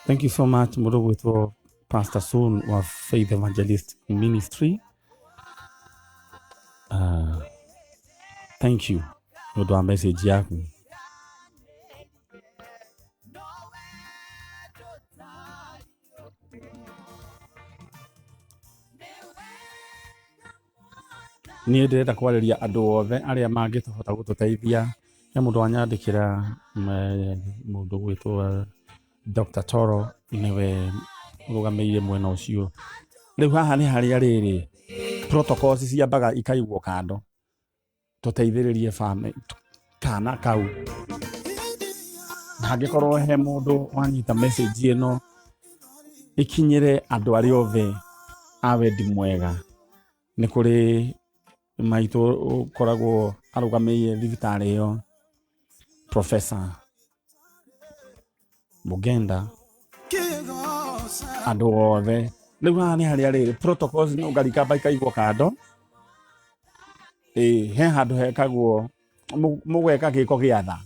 Thank you so much mũndũ gwĩtwo Pastor Soon wa Faith Evangelist Ministry. Thank you nĩ ũndũ wa message yaku. Niĩ ndĩrenda kwarĩria andũ othe arĩa mangĩhota gũtũteithia. He mũndũ wanyandĩkĩra, mũndũ ũgwĩtwo Doctor Toro nĩwe ũrũgamĩrĩire mwena ũcio. Rĩu haha nĩ harĩa rĩrĩ, protocols ciambaga ikaigwo kando, tũteithĩrĩrie kana kau. Na hangĩkorwo he mũndũ wanyita message ĩno, ĩkinyĩre andũ arĩa othe a wendi mwega. Nĩ kũrĩ maitũ ũkoragwo arũgamĩrĩire thibitarĩ ĩyo, Professor Mugenda, andũ othe. Rĩu haha nĩ harĩa rĩrĩ protocols no ngarikamba ikaigwo kando. Ĩĩ he handũ hekagwo mũgeka gĩko gĩa tha.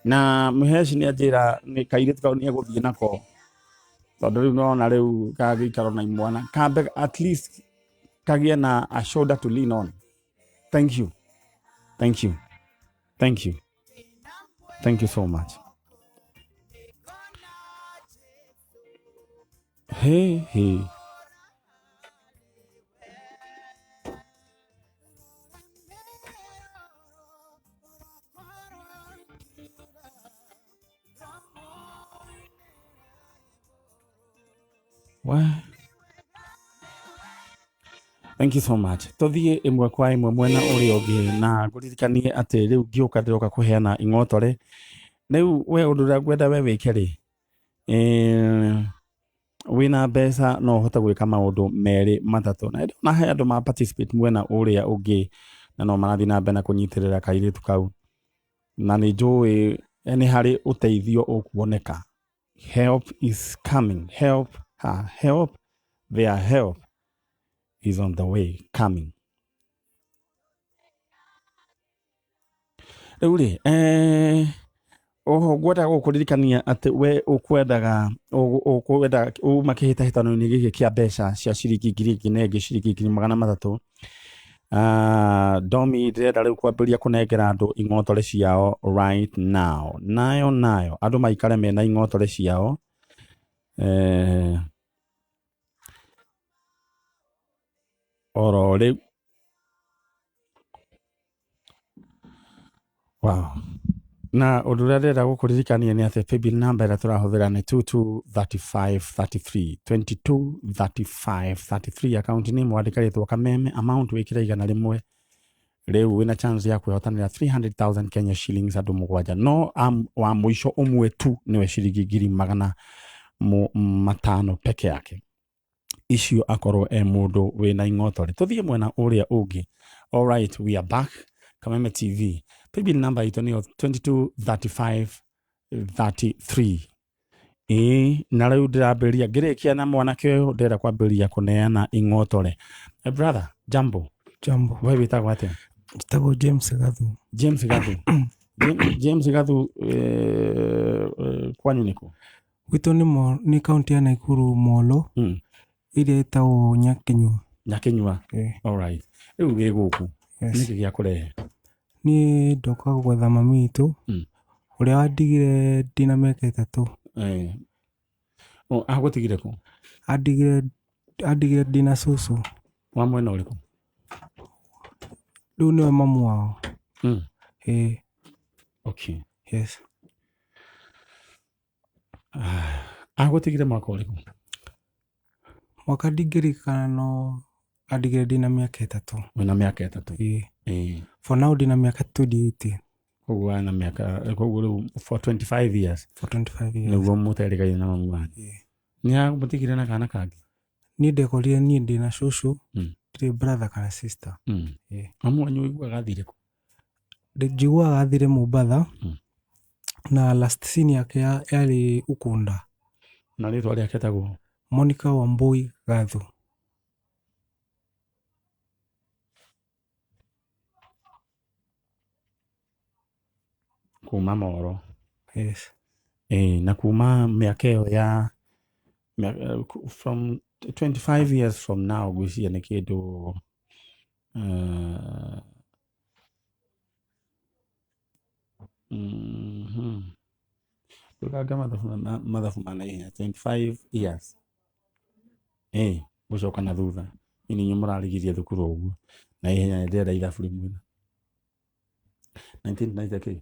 Na Mũheci nĩ anjĩra nĩ kairĩtu kau nĩ egũthiĩ nako tondũ rĩu nĩwona rĩu gagĩikaro na imwana kambe at least kagĩe na a shoulder to lean on. Thank you. Thank you. Thank you. Thank you so much. Hey, hey. What? Thank you so much. Tũthiĩ ĩmwe kwa ĩmwe mwena ũrĩa ũngĩ na ngũririkanie atĩ rĩu ngĩũka ndĩroka kũheana ing'otore. Rĩu we ũndũ ũrĩa ngwenda we wĩke rĩ, wĩna mbeca no ũhote gwĩka maũndũ merĩ matatũ. Na ndĩrona he andũ ma participate mwena ũrĩa ũngĩ na no marathiĩ na mbere na kũnyitĩrĩra kairĩtu kau. Na nĩ njũĩ nĩ harĩ ũteithio ũkuoneka. Help is coming. Help, ha, help, their help is on the way coming. Rĩu rĩ, oho ngwendaga gũkũririkania atĩ we ũkwendaga ũkwenda uma kĩhĩtahĩtano-inĩ gĩkĩ kĩa mbeca cia ciringi ngiri ĩngĩ na ĩngĩ ciringi 300,000. Domi ndĩrenda rĩu kwambĩrĩria kũnengera andũ ing'otore ciao right now. Nayo nayo andũ maikare mena ing'otore ciao. Oro rĩu. Wow. Na ũndũ ũrĩa ndĩrenda gũkũririkania nĩ atĩ paybill number ĩrĩa tũrahũthĩra nĩ 223533 223533 account name wandĩka rĩtwa Kameme amount wĩkĩre 100 rĩu wĩna chance ya kwĩhotanĩra 300,000 Kenya shillings andũ mũgwanja no wa mũico ũmwe tu nĩwe ciringi 500,000 peke yake icio akorwo e mũndũ wĩna ing'otore. Tũthiĩ mwena ũrĩa ũngĩ. All right, we are back. Kameme TV. Paybill number itũ nĩyo 223533. Ĩĩ, na rĩu ndĩrambĩrĩria ngĩrĩkia na mwanake ũyũ ndĩrenda kwambĩrĩria kũneana ing'otore. Brother, jambo. Jambo. We wĩtagwo atĩa? Njĩtagwo James Gathu. James Gathu. James Gathu, kwanyu nĩkũ? Gwitũ nĩ kaũntĩ ya Nakuru Molo ĩrĩa ĩtagwo Nyakinyua. Nyakinyua. All right. Rĩu wĩ gũkũ. Yes. Nĩkĩ gĩa kũrehe? Niĩ ndoka gwetha mami witũ ũrĩa wandigire ndĩna mĩaka 3. O, agũtigire kũ? Andigire ndĩna cũcũ. Wa mwena ũrĩkũ? Rĩu nĩwe mamu wao. Okay. Yes. Agũtigire mwaka ũrĩkũ? Mwaka ndingĩririkana no andigire ndĩna mĩaka 3. Wĩna mĩaka 3? Ĩĩ. For now ndĩna mĩaka 28. Koguo wĩna mĩaka, koguo rĩu for 25 years. For 25 years. Nĩguo mũterĩgaine na mamu wanyu. Ĩĩ. Nĩ amũtigire na kana kangĩ? Niĩ ndekorire niĩ ndĩna cũcũ, ndirĩ brother kana sister. Ĩĩ. Mamu wanyu ũiguaga athire kũ? Njiguaga athire Mombatha na last scene yake yarĩ Ukunda. Na rĩtwa rĩake etagwo? Monica Wambui Gathu. Kuma Moro. Yes. Na kuma mĩaka ĩyo ya from 25 years from now ngwĩciria nĩ kĩndũ ndũkange mathabu ma naihenya, 25 years gũcoka na thutha. Inyuĩ nĩ inyuĩ mũrarigirie thukuru ũguo na ihenya, nĩ ndĩrenda ithabu rĩmwe. 1990 kĩ?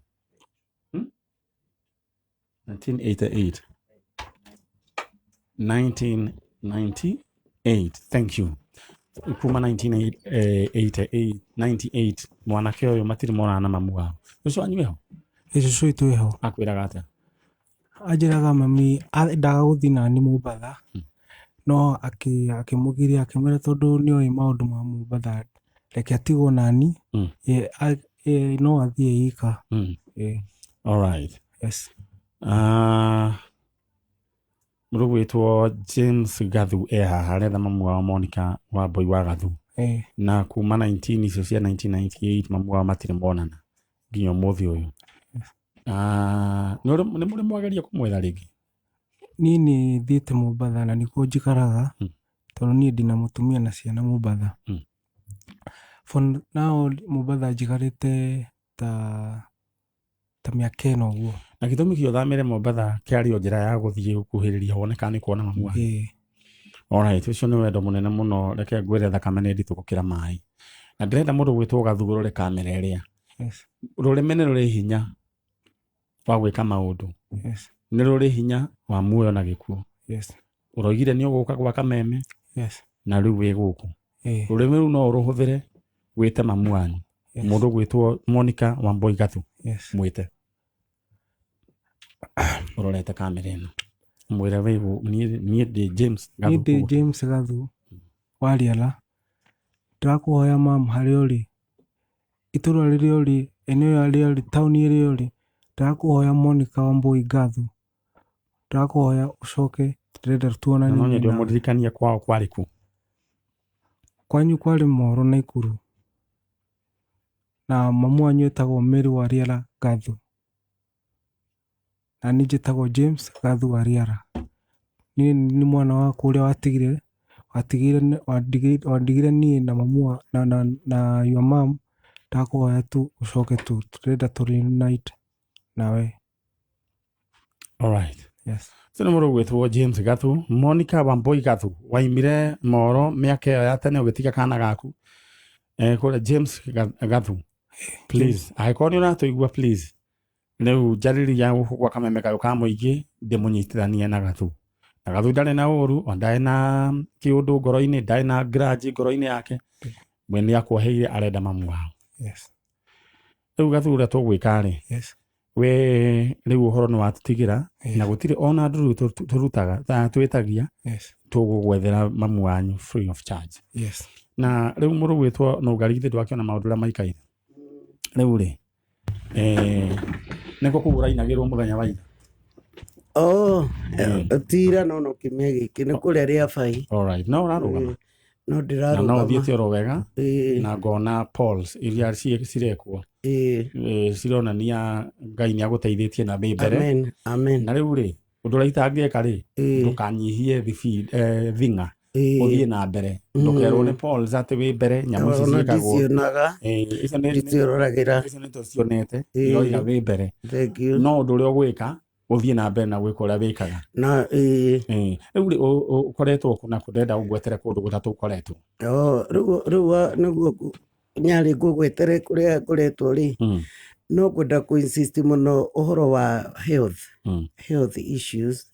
1988, 1998, thank you. Kuma 1988, 98, mwanake ũyũ matirĩ monana na mamu wao. Ũcio wanyu wĩho? Ĩ, cũcũ witũ ĩho. Akwĩraga atĩa? Anjĩraga mami endaga gũthiĩ nani Mombatha, no akĩmũgiria, akĩmwĩra tondũ nĩoĩ maũndũ ma Mombatha, reke atigwo nani, no athiĩ ika. All right. Yes. Mũndũ gwĩtwo James Gathu e haha aretha mamu wao Monica Wambui wa Gathu. Na kuma 19 icio cia 1998 mamu wao matirĩ monana nginya ũmũthĩ ũyũ. Nĩ mũrĩ mwageria kũmwetha rĩngĩ? Niĩ nĩ thiĩte Mombatha na nĩkuo njikaraga, tondũ niĩ ndĩna mũtumia na ciana Mombatha. For now Mombatha njikarĩte ta mĩaka 4 ũguo. Na gĩtũmi kĩa ũthamĩre Mombatha kĩarĩ o njĩra ya gũthiĩ gũkuhĩrĩria wone kana nĩ kuona mamu wanyu? Alright, ũcio nĩ wendo mũnene mũno. Reke ngwĩre thakame nĩ nditũ gũkĩra maĩ. Na ndĩrenda mũndũ gwĩtwo Gathu ũrore kamera ĩrĩa. Rũrĩmĩ nĩ rũrĩ hinya wa gwĩka maũndũ. Nĩ rũrĩ hinya wa muoyo na gĩkuũ. Ũroigire nĩ ũgũka gwa Kameme. Na rĩu wĩ gũkũ. Rũrĩmĩ rũu no ũrũhũthĩre wĩte mamu wanyu. Mũndũ gwĩtwo Monica Wambui Gathu. Mwĩte. Ũrorete kamera ĩno. Mwĩre wĩ niĩ ndĩ James Gathu. Niĩ ndĩ James Gathu wa Riara. Ndĩrakũhoya mam harĩa ũrĩ, itũra rĩrĩa ũrĩ, eneo rĩrĩa ũrĩ, taũni ĩrĩa ũrĩ, ndĩrakũhoya Monica Wambui Gathu. Ndĩrakũhoya ũcoke, ndĩrenda tuonane. No nyende ũmũririkanie kwao kwarĩ kũ? Kwanyu kwarĩ Moro Naikuru. Na mamu wanyu etagwo Mary wa Riara Gathu. Na niĩ njĩtagwo James Gathu wa Riara. Niĩ nĩ mwana waku ũrĩa watigire, wandigire niĩ na mamu wa, na your mom. Ndakũhoya tu ũcoke tu, tũrenda tũ reunite nawe. All right. Yes. So nĩ mũndũ ũgwĩtwo James Gathu, Monica Wambui Gathu, waimire Moro mĩaka ĩyo ya tene ũgĩtiga kana gaku. Kũrĩa James Gathu. Please, angĩkorwo nĩ ũratũigua please. Rĩu njarĩria gũkũ gwa Kameme kayũ ka mũingĩ ndĩmũnyitithanie na Gathu. Na Gathu ndarĩ na ũru, o ndarĩ na kĩũndũ ngoro-inĩ, ndarĩ na grudge ngoro-inĩ yake. We nĩ akuoheire arenda mamu wao. Rĩu Gathu ũrĩa tũgwĩka rĩ, we rĩu ũhoro nĩ watũtigĩra, na gũtirĩ ona ndũrũ tũrutaga, twĩtagia, tũgũgwethera mamu wanyu free of charge. Na rĩu mũndũ gwĩtwo Nũngari githĩ ndwakĩona maũndũ ũrĩa maikaire. Rĩu rĩ, nĩkũ kũu ũrainagĩrwo mũthenya wa ira? Oh, tira no no kiumia gĩkĩ nĩ kũrĩa rĩa bai. All right, no ũrarũgama? No Na no ndĩrarũgama. ũthiĩte oro wega, na ngona polls iria cirekwo. Cironania Ngai nĩ agũteithĩtie na wĩ mbere. Amen, amen. Na rĩu rĩ, ũndũ ũrĩa itangĩka rĩ, ndũkanyihie thing'a. Ũthiĩ na mbere. Ndũkerwo nĩ polls atĩ wĩ mbere, nyamũ ici Ona ciĩkagwo. ndicionaga. Icio Ndiciororagĩra. Icio nĩ tũcionete, iroiga wĩ mbere. Thank you. No ũndũ ũrĩa ũgwĩka, ũthiĩ na mbere na gwĩka ũrĩa wĩkaga. Na, Rĩu rĩ, ũkoretwo kũ na kũ? Ndĩrenda ũngwetere kũndũ gũtatũ ũkoretwo. Oh, rĩu nĩguo nyarĩ ngũgwetere kũrĩa ngoretwo rĩ, no ngwenda kũ insist mũno ũhoro wa health, health issues,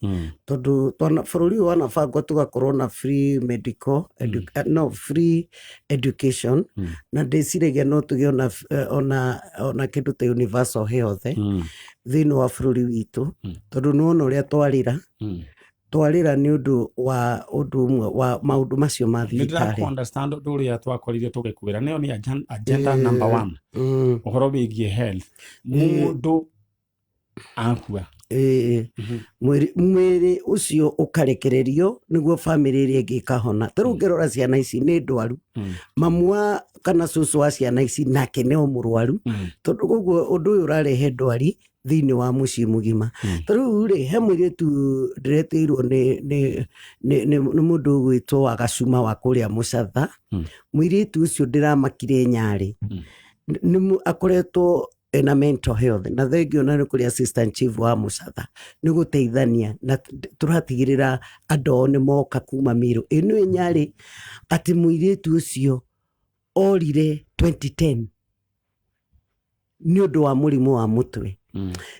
tondũ bũrũri ũyũ wanabangwo tũgakorwo na free medical, no, free education, na ndĩciragia no tũgĩe ona kĩndũ ta universal health, thĩinĩ wa bũrũri witũ, tondũ nĩwona ũrĩa twarĩra, twarĩra nĩ ũndũ wa ũndũ ũmwe wa maũndũ macio ma Nĩ thibitarĩ. ndĩrakũ understand ũndũ ũrĩa twakorire tũgĩkwĩra, nĩyo nĩ agenda number 1. Ũhoro wĩgiĩ health. Mũndũ akua. Ĩĩ. Mwĩrĩ ũcio ũkarekererio nĩguo bamĩrĩ ĩrĩa ĩngĩ ĩkahona. Ta rĩu ũngĩrora ciana ici nĩ ndwaru, mamu wa kana cũcũ wa ciana ici nake nĩ o mũrwaru, tondũ koguo ũndũ ũyũ ũrarehe ndwari thĩinĩ wa mũciĩ mũgima. Ta rĩu rĩ, he mũirĩtu ndĩretĩirwo nĩ mũndũ ũgwĩtwo wa Gacuma wa kũrĩa Mũcatha. Mũirĩtu ũcio ndĩramakire Nyarĩ. Akoretwo ena mental health, na thengio na nĩ kũrĩ assistant chief wa Mũcatha nĩ gũteithania na tũratigĩrĩra andũ ao nĩ moka kuma Meru. Ĩ nĩ Nyarĩ atĩ mũirĩtu ũcio orire 2010 nĩ ũndũ wa mũrimũ wa mũtwe.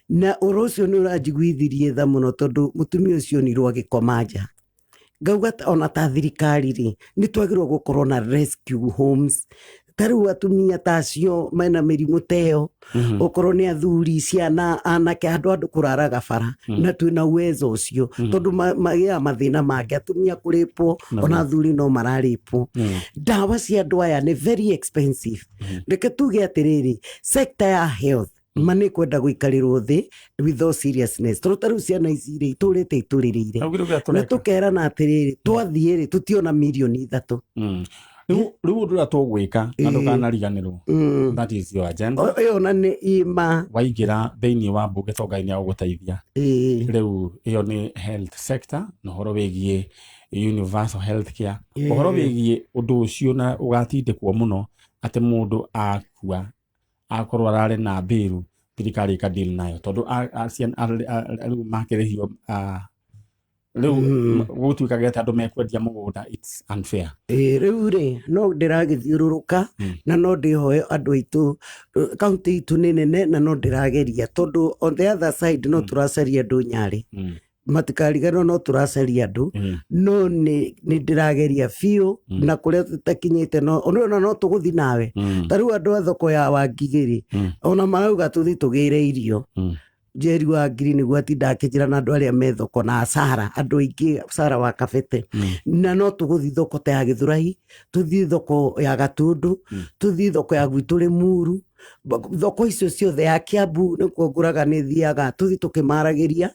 Na ũhoro ũcio nĩ ũranjiguithirie tha mũno, tondũ mũtumia ũcio onirwo agĩkoma nja. Ngauga ona ta thirikari rĩ, nĩ twagĩrĩirwo gũkorwo na rescue homes. Ta rĩu atumia ta acio mena mĩrimũ ta ĩyo, okorwo nĩ athuri, ciana, anake, andũ kũraraga bara, na twĩna uwezo ũcio, tondũ magĩaga mathĩna mangĩ, atumia kũrĩpwo, ona athuri no mararĩpwo. Ndawa cia andũ aya nĩ very expensive. Reke tuge atĩrĩrĩ, sector ya health ma nĩ kwenda gũikarĩrwo thĩ with all seriousness, tondũ ta rĩu ciana ici rĩ, itũrĩte itũrĩrĩire, na tũkerana atĩrĩrĩ, twathiĩ rĩ, tũtiona mirioni 3. Rĩu ũndũ ũrĩa tũgwĩka na ndũkanariganĩrwo, that is your agenda. Ĩyo na nĩ ima. Waingĩra thĩinĩ wa mbunge, to Ngai nĩ agũgũteithia. Rĩu ĩyo nĩ health sector na ũhoro wĩgiĩ universal health care, ũhoro wĩgiĩ ũndũ ũcio na ũgatindĩkwo mũno atĩ mũndũ akua akorwo ararĩ na mbĩru, thirikari ĩka deal nayo, tondũ rĩu makĩrĩhio, rĩu gũtuĩkaga atĩ andũ mekwendia mũgũnda, it's unfair. Ĩĩ, rĩu rĩ, no ndĩragĩthiũrũrũka na no ndĩhoe andũ aitũ, kaunti itũ nĩ nene, na no ndĩrageria, tondũ on the other side no tũracaria andũ Nyarĩ, matikariganĩrwo, no tũracaria andũ, no nĩ ndĩrageria biũ na kũrĩa tũtakinyĩte, no ona no tũgũthi nawe. Ta rĩu andũ a thoko ya Wangigĩ rĩ, ona marauga tũthi tũgĩre irio. Njeri wa ngiri nĩguo atinda akĩnjĩra, na andũ arĩa me thoko na Sara, andũ aingĩ, Sara wa Kabete, na no tũgũthi thoko ta ya Gĩthũrai, tũthiĩ thoko ya Gatũndũ, tũthiĩ thoko ya gwitũ Rĩmuru, thoko icio ciothe ya Kiambu nĩkuo ngũraga, nĩ thiaga tũthiĩ tũkĩmaragĩria.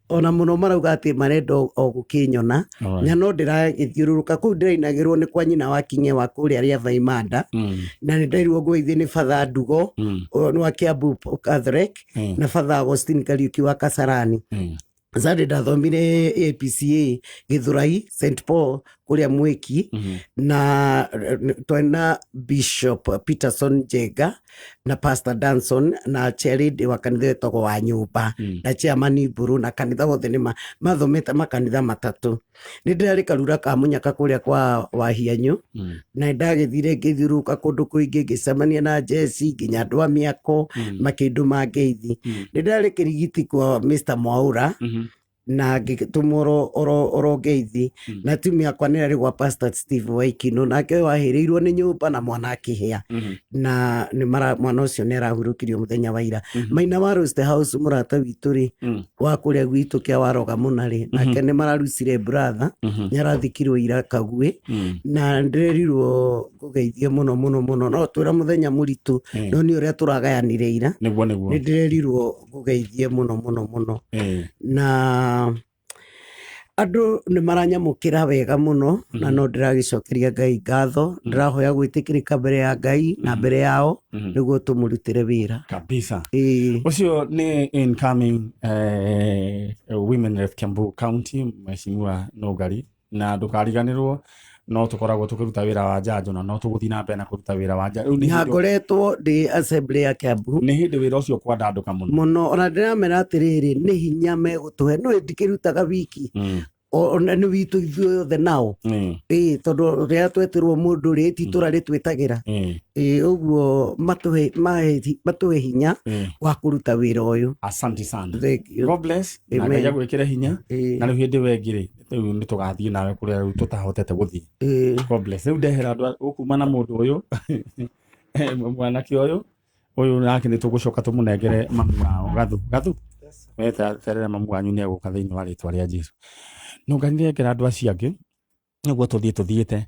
Ona mũno marauga atĩ marenda o gũkĩnyona. Na no ndĩragĩthiũrũrũka kũu, ndĩrainagĩrwo nĩ kwa nyina wa King'e wa kũrĩa Rĩatha Imanda, na nĩ nderirwo ngũgeithio nĩ Father Ndugo, ũyũ nĩ wa Kiambu Catholic, na Father Agostini Kariuki wa Kasarani. Sunday ndathomire APCA Gĩthũrai, St Paul kũrĩa Mwĩki, na twarĩ na Bishop Peterson Njenga na Pastor Danson na chairlady wa kanitha wetagwo wa nyũmba, na chairman Mburu, na kanitha wothe nĩ mathomete makanitha matatũ. Nĩ ndĩrarĩ karura ka mũnyaka kũrĩa kwa Wahianyũ, na nĩ ndagĩthire ngĩthiũrũrũka kũndũ kũingĩ, ngĩcemania na jeci nginya andũ a mĩako, makĩndũma ngeithi. Nĩ ndĩrarĩ kĩrigiti kwa Mr Mwaura, na ngĩtũmwo oro ngeithi. Na timu yakwa nĩ yarĩ gwa Pastor Steve Waikino, nake wahĩrĩirwo nĩ nyũmba na mwana akĩhĩa, na nĩ mara mwana ũcio nĩ arahurũkirio mũthenya wa ira. Maina wa Roast House, mũrata witũ rĩ, wa kũrĩa gwitũ kĩa waroga mũna rĩ, nake nĩ mararucire brother, nĩ arathikirwo ira Kaguĩ, na ndĩrerirwo ngũgeithie mũno mũno mũno, no twĩra mũthenya mũritũ, no nĩ ũrĩa tũragayanire ira. Nĩguo nĩguo. Nĩ ndĩrerirwo ngũgeithie mũno mũno mũno. Na andũ nĩ maranyamũkĩra wega mũno, na no ndĩragĩcokeria Ngai ngatho. Ndĩrahoya gwĩtĩkĩrĩka mbere ya Ngai na mbere yao, nĩguo tũmũrutĩre wĩra. Kabisa. Ũcio nĩ incoming Women Rep Kiambu County, Mheshimiwa Nũngari, na ndũkariganĩrwo no tũkoragwo tũkĩruta wĩra wa njanjo, na no tũgũthiĩ na mbere na kũruta wĩra wa njanjo. Rĩu nĩ Na ngoretwo ndĩ assembly ya Kiambu. Nĩ hĩndĩ wĩra ũcio kwandandũka mũno. Mũno, ona ndĩramera atĩrĩrĩ, nĩ hinya megũtũhe, no ndikĩrutaga wiki, ona nĩ witũ ithuĩ othe nao. Ĩĩ, tondũ rĩrĩa twetirwo mũndũ rĩ, ti itũra rĩtwĩtagĩra. Ĩĩ, ũguo matũhe hinya wa kũruta wĩra ũyũ. Asante sana. Thank you. God bless na Amen. Ngai agwĩkĩre hinya. Na rĩu hĩndĩ ĩyo ĩngĩ rĩ, rĩu nĩ tũgathiĩ nawe kũrĩa rĩu tũtahotete gũthiĩ. God bless. Rĩu ndehera andũ ũkuma na mũndũ ũyũ, mwanake ũyũ nake nĩ tũgũcoka tũmũnengere mamu wao. Gathu, Gathu, we terera mamu wanyu nĩ egũka thĩinĩ wa rĩtwa rĩa Jesu. No Ngai nĩrengera andũ acio angĩ nĩguo tũthiĩ tũthiĩte.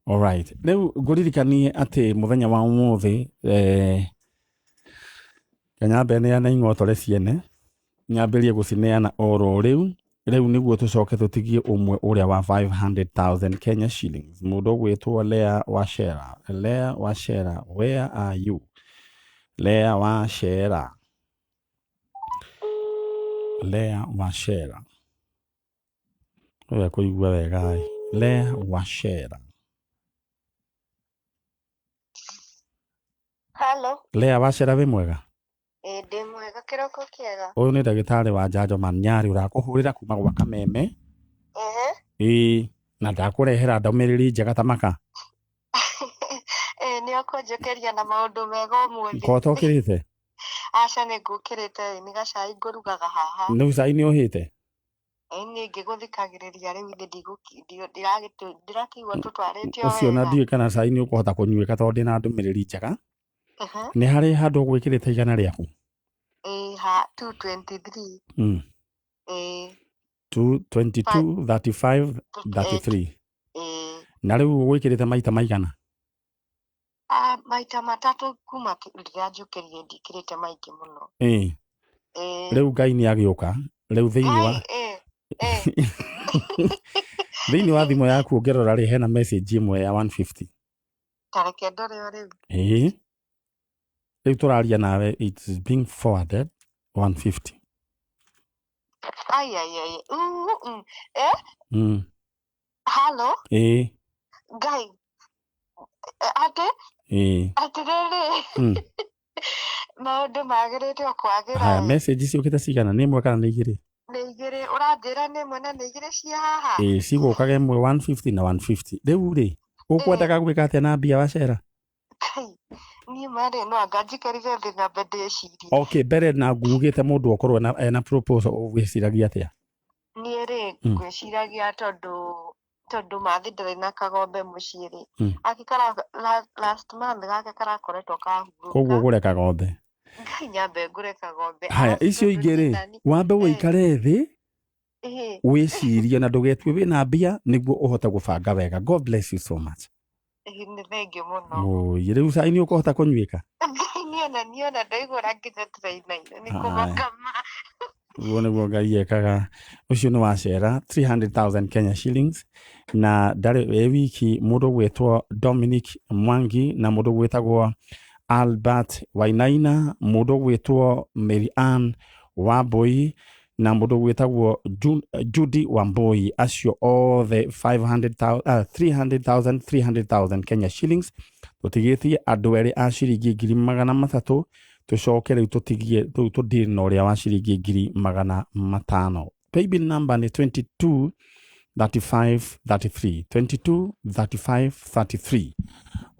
Alright, rĩu ngũririkanie atĩ mũthenya wa ũmũthĩ, Nyambe neane ing'otore ciene, nyambĩrie gũcineana oro rĩu. Rĩu nĩguo tũcoke tũtigie ũmwe ũrĩa wa 500,000 Kenya shillings. Mũndũ ũgwĩtwo Lea Wachera. Lea Wachera, where are you? Lea Wachera. Lea Wachera. Ũyũ ekũigua wega ĩ. Lea Wachera. Halo, Lea Wachera wĩ mwega? Ĩ ndĩ mwega kĩroko kĩega. Ũyũ nĩ ndagĩtarĩ wa njanjo Manyarĩ ũrakũhũrĩra kuma gwa Kameme. Ehe. Ĩĩ, na ndakũrehera ndũmĩrĩri njega ta maka. Ĩ nĩ ũkũnjũkĩria na maũndũ mega ũmũthĩ. Ko ũtokĩrĩte? Aca nĩ ngũkĩrĩte ĩ nĩ gacai ngũrugaga haha. Rĩu cai nĩ ũhĩte? Ĩ niĩ ngĩgũthikagĩrĩria rĩu ithe ndirakĩigua tũtwarĩte o Ũcio na wega. ndiũĩ kana cai nĩ ũkũhota kũnyuĩka tondũ ndĩna ndũmĩrĩri njega. Ehe. Nĩ harĩ handũ ũgwĩkĩrĩte igana rĩaku? Ĩ ha 223. Ĩ. 2, 22, 35, 33. Ĩ. Na rĩu ũgwĩkĩrĩte maita maigana? Ah, maita matatũ kuma rĩrĩa njũkĩrire ndikĩrĩte maingĩ mũno. Ĩ. Ĩ. Rĩu Ngai nĩ agĩũka. Rĩu thĩinĩ wa Ngai, ĩ. Ĩ. Thĩinĩ wa thimũ yaku ũngĩrora rĩ hena message ĩmwe ya 150. Ta reke ndore o rĩu. Ĩ. Rĩu tũraria nawe it's being forwarded 150. Ai ai ai. Eh? Halo? Ĩ. Ngai. Atĩ? Ĩ. Atĩrĩrĩ. Maũndũ magĩrĩte o kwagĩra. Haya, message ciũkĩte cigana? Nĩ ĩmwe kana nĩ igĩrĩ? Nĩ igĩrĩ. Ũranjĩra nĩ ĩmwe na nĩ igĩrĩ ciĩ haha? Ĩ, cigũkaga ĩmwe 150 na 150. Rĩu rĩ, ũkwendaga gwĩka atĩa na mbia wacera? Ngai, niĩ marĩ no anga njikarire thĩ nyambe ndĩcirie. Okay, mbere na ngugĩte mũndũ okorwo ena proposal ũgwĩciragia atĩa? Niĩ rĩ, ngwĩciragia tondũ mathi ndarĩ na kagombe mũciĩ rĩ. Ake kara, last month gake karakoretwo kahurũka. Koguo ũgũre kagombe. Ngai nyambe ngũre kagombe. Haya, Arabu icio tondũ ingĩ rĩ, niĩ nani- wambe ũikare thĩ, wĩcirie na ndũgetue wĩna mbia nĩguo ũhote gũbanga wega. God bless you so much. Nĩ thengiũ mũno. Oi, rĩu cai nĩ ũkũhota kũnyuĩka? Ngai niona niona ndaigua nginya tũrainaina nĩ Haya. kũmaka ma. Ũguo nĩguo Ngai ekaga. Ũcio nĩ wacera 300,000 Kenya shillings na ndarĩ wĩ wiki mũndũ ũgwĩtwo Dominic Mwangi na mũndũ ũgwĩtagwo Albert Wainaina, mũndũ ũgwĩtwo Mary Ann Wambui na mũndũ ũgwĩtagwo Judy Wambui, acio othe 300,000, 300,000 Kenya shillings. Tũtigĩtie andũ erĩ a ciringi ngiri magana matatũ, tũcoke rĩu tũtigie rĩu tũdeal na ũrĩa wa ciringi ngiri magana matano. Paybill number nĩ 22 35 33, 22 35 33.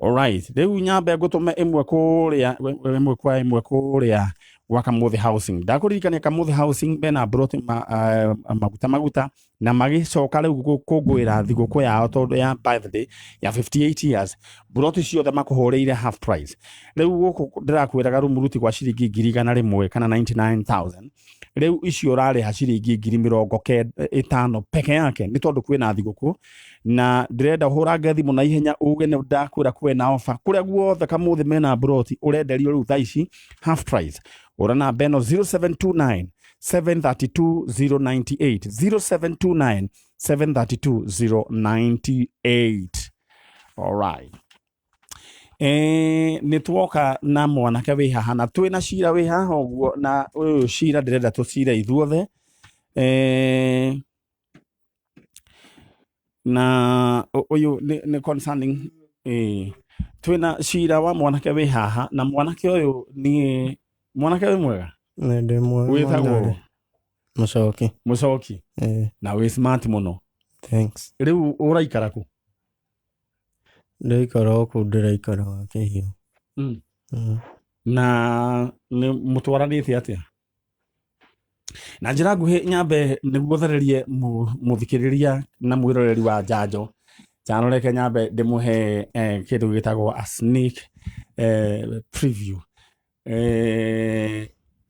Alright, rĩu nyambe ngũtũme ĩmwe kũrĩa, ĩmwe kwa ĩmwe kũrĩa gwa Kamũthĩ Housing. Ndakũririkania Kamũthĩ Housing mena broti maguta maguta na magĩcoka rĩu gũkũngũĩra thigũkũ yao tondũ ya birthday ya 58 years, broti ciothe makũhũrĩire half price. Rĩu gũkũ ndĩrakwĩraga rumuruti kwa ciringi ngiri igana rĩmwe kana 99,000. Rĩu icio ũrarĩha ciringi ngiri mĩrongo ĩtano peke yake nĩ tondũ kwĩna thigũkũ, na ndĩrenda ũhũrange thimũ na ihenya uge nĩ ndakwĩra kwĩna offer kũrĩa guothe Kamũthĩ mena broti ũrenderio rĩu thaa ici half price. Ũra namba ĩno 0729 732 098, 0729 732 098. All right. Nĩ tuoka na mwanake wĩ haha na twĩna cira wĩ haha ũguo, na ũyũ cira ndĩrenda tũcire ithuothe. Na ũyũ nĩ concerning, twĩna cira wa mwanake wĩ haha, na mwanake ũyũ nĩ mwanake wĩ mwega? Nĩ ndĩ mwega. Wĩtagwo? Mwanake. Mũcoki. Mũcoki. Na wĩ smart mũno. Thanks. Rĩu ũraikara kũ? Ndĩraikara o kũu ndĩraikara wa Kĩhiũ. Na nĩ mũtwaranĩte atĩa? Na njĩra nguhĩ nyambe nĩguo thererie mũthikĩrĩria na mwĩroreri wa njanjo. Njano reke nyambe ndĩmũhe kĩndũ gĩtagwo a sneak preview.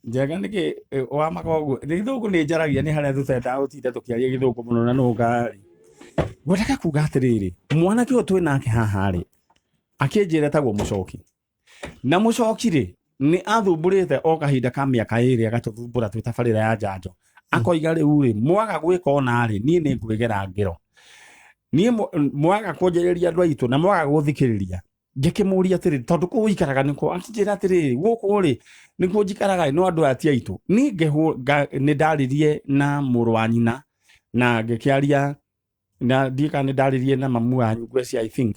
Njega nĩkĩ wa magogo? Nĩ gĩthũngũ nĩ njaragia nĩ harĩa tũtendaga gũtinda tũkĩaria gĩthũngũ mũno na nũngari. Ngwendaga kuga atĩrĩrĩ, mwanake ũyũ twĩ nake haha rĩ, akĩnjĩra etagwo Mũcoki. Na Mũcoki rĩ, Nĩ athumbũrĩte o kahinda ka mĩaka ĩrĩ agatũthumbũra twĩ tabarĩra ya njanjo. Akoiga rĩu rĩ, mwaga gwĩka ona rĩ, niĩ nĩ ngwĩgera ngero. Niĩ mwaga kwanjĩrĩria andũ aitũ na mwaga gũthikĩrĩria. Ngĩkĩmũria atĩrĩ, tondũ kũu ũikaraga nĩkuo, akĩnjĩra atĩrĩrĩ, gũkũ rĩ, nĩkuo njikaraga no andũ aya ti aitũ. Niĩ nĩ ndaririe na mũrũ wa nyina na ngĩkĩaria na ndiĩ kana nĩ ndaririe na mamu wanyu ngwĩciria I think.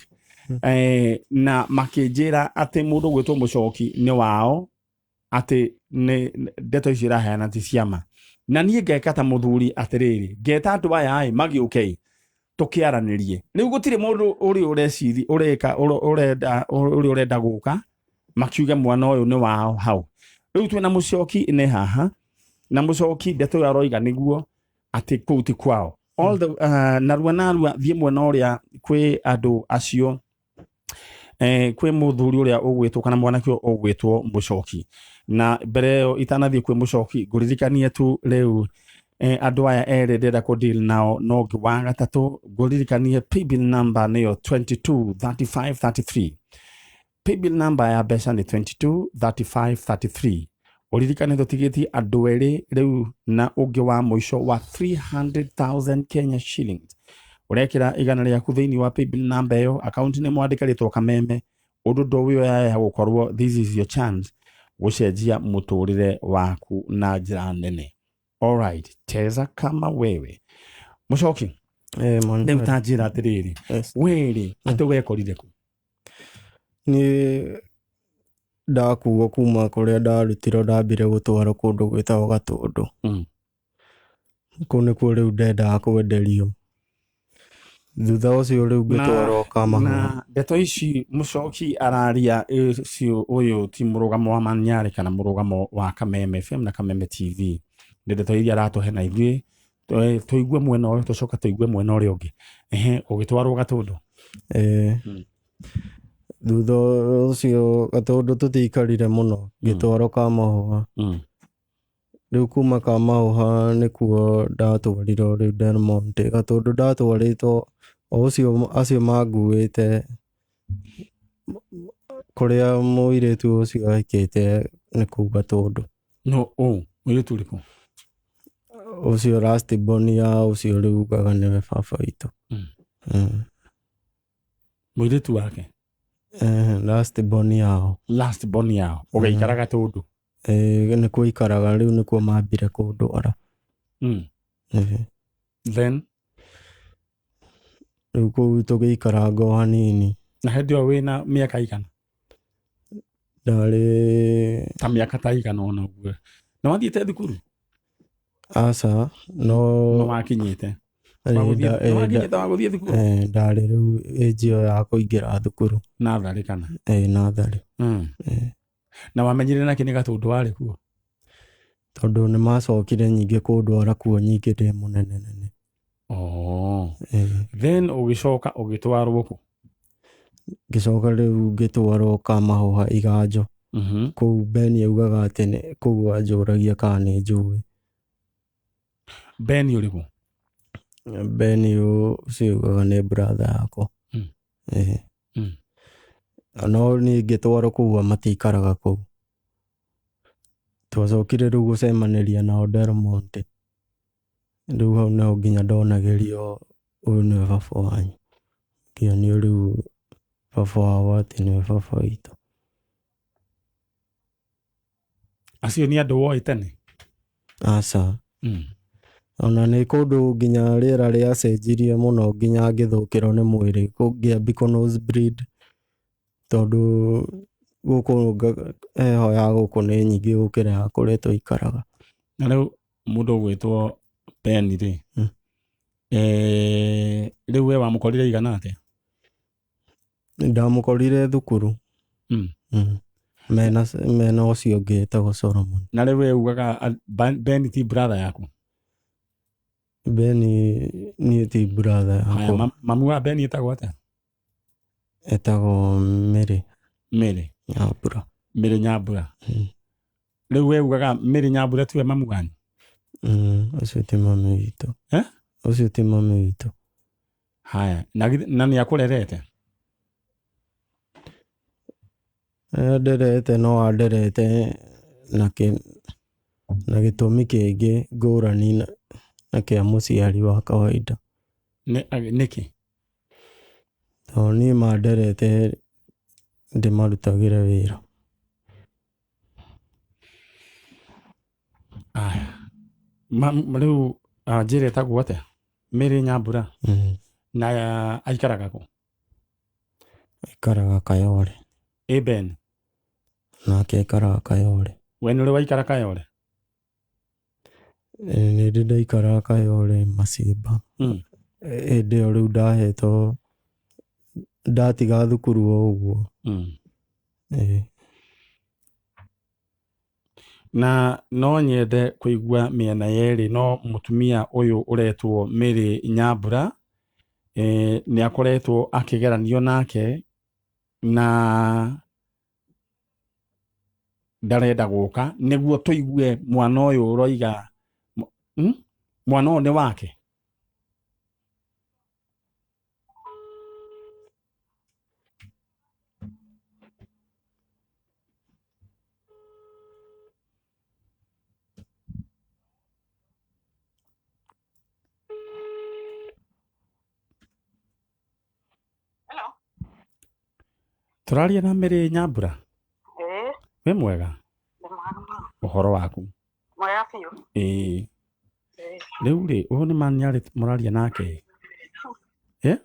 Na makĩnjĩra atĩ mũndũ ũgwĩtwo Mũcoki nĩ wao, atĩ nĩ ndeto icio iraheana ti ciama. Na niĩ ngeka ta mũthuri atĩrĩrĩ, ngeta andũ aya ĩ magĩũke ĩ tũkĩaranĩrie. Rĩu gũtirĩ mũndũ ũrĩa ũreciri, ũreka, ũrenda, ũrĩa ũrenda gũka makiuge mwana ũyũ nĩ wao hau. Rĩu twĩna Mũcoki nĩ haha, na Mũcoki ndeto ĩyo aroiga nĩguo atĩ kũu ti kwao. All the, narua narua thiĩ mwena ũrĩa kwĩ andũ acio, kwĩ mũthuri ũrĩa ũgwĩtwo kana mwanake ũyũ ũgwĩtwo Mũcoki. Na mbere ĩyo itanathiĩ kwĩ Mũcoki ngũririkanie tu rĩu, andũ aya erĩ ndĩrenda kũ deal nao no ũngĩ wa gatatũ ngũririkanie paybill number nĩyo 223533. Paybill number ya mbeca nĩ 223533. Ũririkane tũtigĩtie andũ erĩ rĩu na ũngĩ wa mũico wa 300,000 Kenya shillings. Ũrekĩra igana rĩaku thĩinĩ wa paybill number ĩyo, account nĩ mwandĩke rĩtwa Kameme, ũndũ ndũĩ ya gũkorwo this is your chance gũcenjia mũtũrĩre waku na njĩra nene. All right, cheza kama wewe. Mũcoki, rĩu ta njĩra atĩrĩrĩ, we rĩ, atĩ wekorire kũ? Niĩ ndakuo kuma kũrĩa ndarutirwo ndambire gũtwarwo kũndũ gwĩtagwo Gatũndũ. Kũu nĩkuo rĩu ndendaga kwenderio. Thutha ũcio rĩu ngĩtwarwo Kamahũa. Na ndeto ici Mũcoki araria ũcio ũyũ ti mũrũgamo wa Manyarĩ kana mũrũgamo wa Kameme FM na Kameme TV. Nĩ ndeto iria aratũhe na ithuĩ tũigue mwena ũyũ tũcoke tũigue mwena ũrĩa ũngĩ. Ehe, ũgĩtwarwo Gatũndũ? Thutha ũcio Gatũndũ tũtiaikarire mũno, ngĩtwarwo Kamahũa. Rĩu kuma Kamahũa nĩkuo ndatwarirwo rĩu Del Monte. Gatũndũ ndatwarĩtwo o ũcio acio manguĩte kũrĩa mũirĩtu ũcio ahikĩte nĩ kũu Gatũndũ. No, ũũ, mũirĩtu ũrĩkũ? Ũcio last born ya ũcio rĩu ugaga nĩwe baba witũ. Mũirĩtu wake? Last born yao. Last born yao. Ũgĩikara Gatũndũ? Nĩkuo ikaraga rĩu nĩkuo mambire kũndwara. Then? Rĩu kũu tũgĩikaranga o hanini. Na hĩndĩ ĩyo wĩna mĩaka igana? Ndarĩ ta mĩaka ta igana ona ũguo. Na wathiĩte thukuru? Aca, no No wakinyĩte. Wakinyĩte wa gũthiĩ thukuru? Ndarĩ rĩu age ĩyo ya kũingĩra thukuru. Natharĩ kana? Natharĩ. Na wamenyire nake nĩ Gatũndũ warĩ kuo? Tondũ nĩ macokire nyingĩ kũndwara kuo nyingĩ ndĩ mũnene nene. Then ũgĩcoka ũgĩtwarwo kũ? Ngĩcoka rĩu ngĩtwarwo Kamahũha Iganjo. Kũu Ben augaga atĩ nĩ kũu anjũragia kana nĩ njũĩ. Ben ũrĩkũ? Ben ũcio augaga nĩ brother yakwa. No niĩ ngĩtwarwo kũu matiikaraga kũu. Twacokire rĩu gũcemanĩria nao Del Monte. Rĩu hau nĩho nginya ndonagĩrio ũyũ nĩwe baba wanyu. Ngĩonio rĩu baba wao atĩ nĩwe baba witũ. Acio nĩ andũ woĩ tene? Aca. Ona nĩ kũndũ nginya rĩera rĩacenjirie mũno nginya ngĩthũkĩrwo nĩ mwĩrĩ, ngĩambia kũ nose bleed tondũ gũkũ heho ya gũkũ nĩ nyingĩ gũkĩra ya kũrĩa tũikaraga. Na rĩu mũndũ ũgwĩtwo Ben rĩ, rĩu we wamũkorire igana atĩa? Ndamũkorire thukuru. Mena ũcio ũngĩ etagwo Solomon. Na rĩu we ugaga Ben ti brother yaku? Ben niĩ ti brother yakwa. Haya, mamu wa Ben etagwo atĩa? Etagwo Mary. Mary. Nyambura. Mary Nyambura. Rĩu we ugaga Mary Nyambura tiwe mamu wanyu? Ũcio ti mami witũ. Ũcio ti mami witũ. Haya, na nĩ akũrerete? Nderete no anderete na kĩ na gĩtũmi kĩngĩ ngũrani na kĩa mũciari wa kawaida. Nĩkĩ? Tondũ niĩ manderete ndĩmarutagĩre wĩra. Aya. Rĩu njĩra ĩtagwo atĩa? Mary Nyambura? Mm. Na aikaraga kũ? Aikaraga Kayole. Ĩ Ben? Nake aikaraga Kayole. We nĩ ũrĩ waikara Kayole? Nĩ ndĩ ndaikara Kayole Masimba. Hĩndĩ ĩyo rĩu ndahetwo ndatiga thukuru o ũguo. Ĩĩ. Na no nyende kũigua mĩena yerĩ no mũtumia ũyũ ũretwo Mary Nyambura nĩ akoretwo akĩgeranio nake na ndarenda gũka nĩguo tũigue mwana ũyũ ũroiga mwana ũyũ nĩ wake. Hello. Tũraria na Mary Nyambura. Ĩĩ, Wĩ mwega? nĩ mwega mũno. Ũhoro waku? Mwega biũ. Ĩĩ. Ĩĩ. Rĩu rĩ, ũyũ nĩ Maniarĩ mũraria nake? Eh?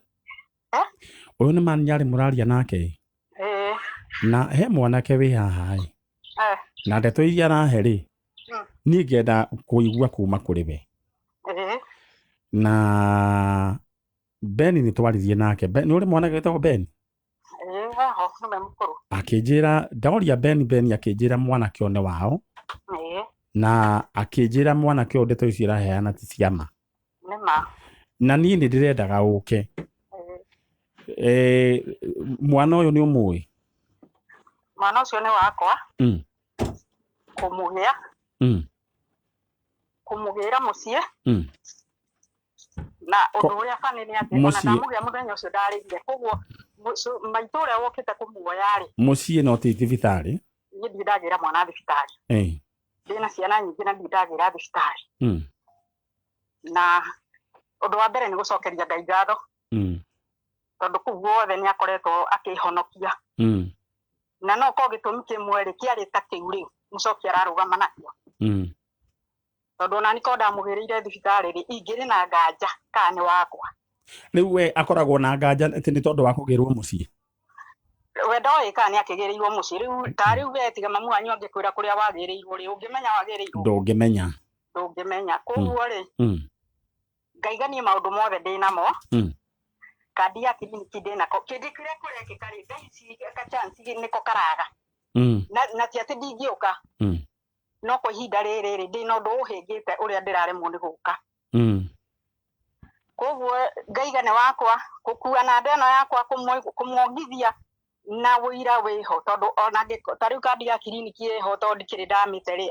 Eh? Ũyũ nĩ Maniarĩ mũraria nake? Ĩĩ. Na he mwanake wĩ haha ĩ. Eh. Na ndeto iria arahe rĩ, niĩ ngenda kũigua kuma kũrĩ we. Ĩĩ. Na Ben nĩ twaririe nake. Ben, nĩ ũrĩ mwanake wĩtagwo Ben? Ĩĩ, heho, nĩwe mũkũrũ. Akĩnjĩra, ndoria Ben, Ben akĩnjĩra mwanake ũyũ nĩ wao. Ĩĩ. Na akĩnjĩra mwanake ũyũ ndeto icio iraheana ti cia ma. Nĩ ma. Na niĩ nĩ ndĩrendaga ũke. Ĩĩ. Mwana ũyũ nĩ ũmũĩ? Mwana ũcio nĩ wakwa. Kũmũgĩa. Kũmũgĩra mũciĩ. Na ũndũ ũrĩa bani nĩ atĩ ona ndamũgĩa mũthenya ũcio ndarĩrire. Koguo maitũ ũrĩa wokĩte kũmuoya rĩ. Mũciĩ no ti thibitarĩ. Niĩ ndirĩ ndagĩra mwana thibitarĩ. Ndĩna ciana nyingĩ na ndirĩ ndagĩra thibitarĩ. Na ũndũ wa mbere nĩ gũcokeria Ngai ngatho. Tondũ kũu guothe nĩ akoretwo akĩhonokia. Na no korwo gĩtũmi kĩmwe rĩ kĩarĩ ta kĩu rĩ mũcoki ararũgama nakĩo. Tondũ ona niĩ korwo ndamũgĩrĩire thibitarĩ rĩ ingĩrĩ na nganja kana nĩ wakwa. Rĩu we akoragwo na nganja atĩ nĩ tondũ wa kũgĩrwo mũciĩ? We ndoĩ kana nĩ akĩgĩrĩirwo mũciĩ. Rĩu ta rĩu we tiga mamu wanyu angĩkwĩra kũrĩa wagĩrĩirwo rĩ, ũngĩmenya wagĩrĩirwo? Ndũngĩmenya. Ndũngĩmenya. Koguo rĩ, ngaiga niĩ maũndũ mothe ndĩ namo. Kandi ya kiriniki ndĩ nako. Kĩndũ kĩrĩa kũrekĩka rĩ, thaa ici ka chance nĩko karaga. Na ti atĩ ndingĩũka. No kwa ihinda rĩrĩ rĩ, ndĩna ũndũ ũhĩngĩte ũrĩa ndĩraremwo nĩ gũka. Koguo ngaiga nĩ wakwa gũkua na nda ĩno yakwa kũmwongithia na ũira wĩho tondũ ona ta rĩu kandi ya kiriniki ĩho tondũ ndikĩrĩ ndamĩte rĩ,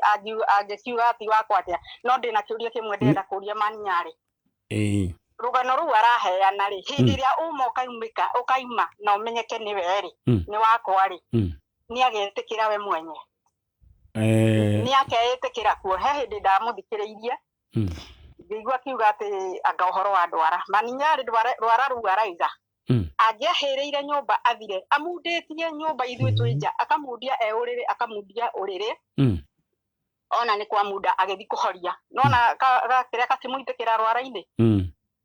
angĩkiuga ti wakwa atĩa, no ndĩna kĩũria kĩmwe ndĩrenda kũria Maniarĩ. Rũgano rũu araheana rĩ, hĩndĩ ĩrĩa uma ũkaima na ũmenyeke nĩwe rĩ, nĩ wakwa rĩ, nĩ agetĩkĩra we mwenye. Nĩ akeĩtĩkĩra kuo. He hĩndĩ ndamũthikĩrĩirie, ngĩigua akiuga atĩ anga ũhoro wa ndwara. Maniarĩ rwara rũu araiga. Angĩahĩrĩire nyũmba athire, amundĩtie nyũmba ithuĩ twĩ nja, akamundia e ũrĩrĩ, akamundia ũrĩrĩ. Ona nĩ kwa munda agĩthiĩ kũhoria. Nona kĩrĩa gakĩmũitĩkĩra rwara-inĩ.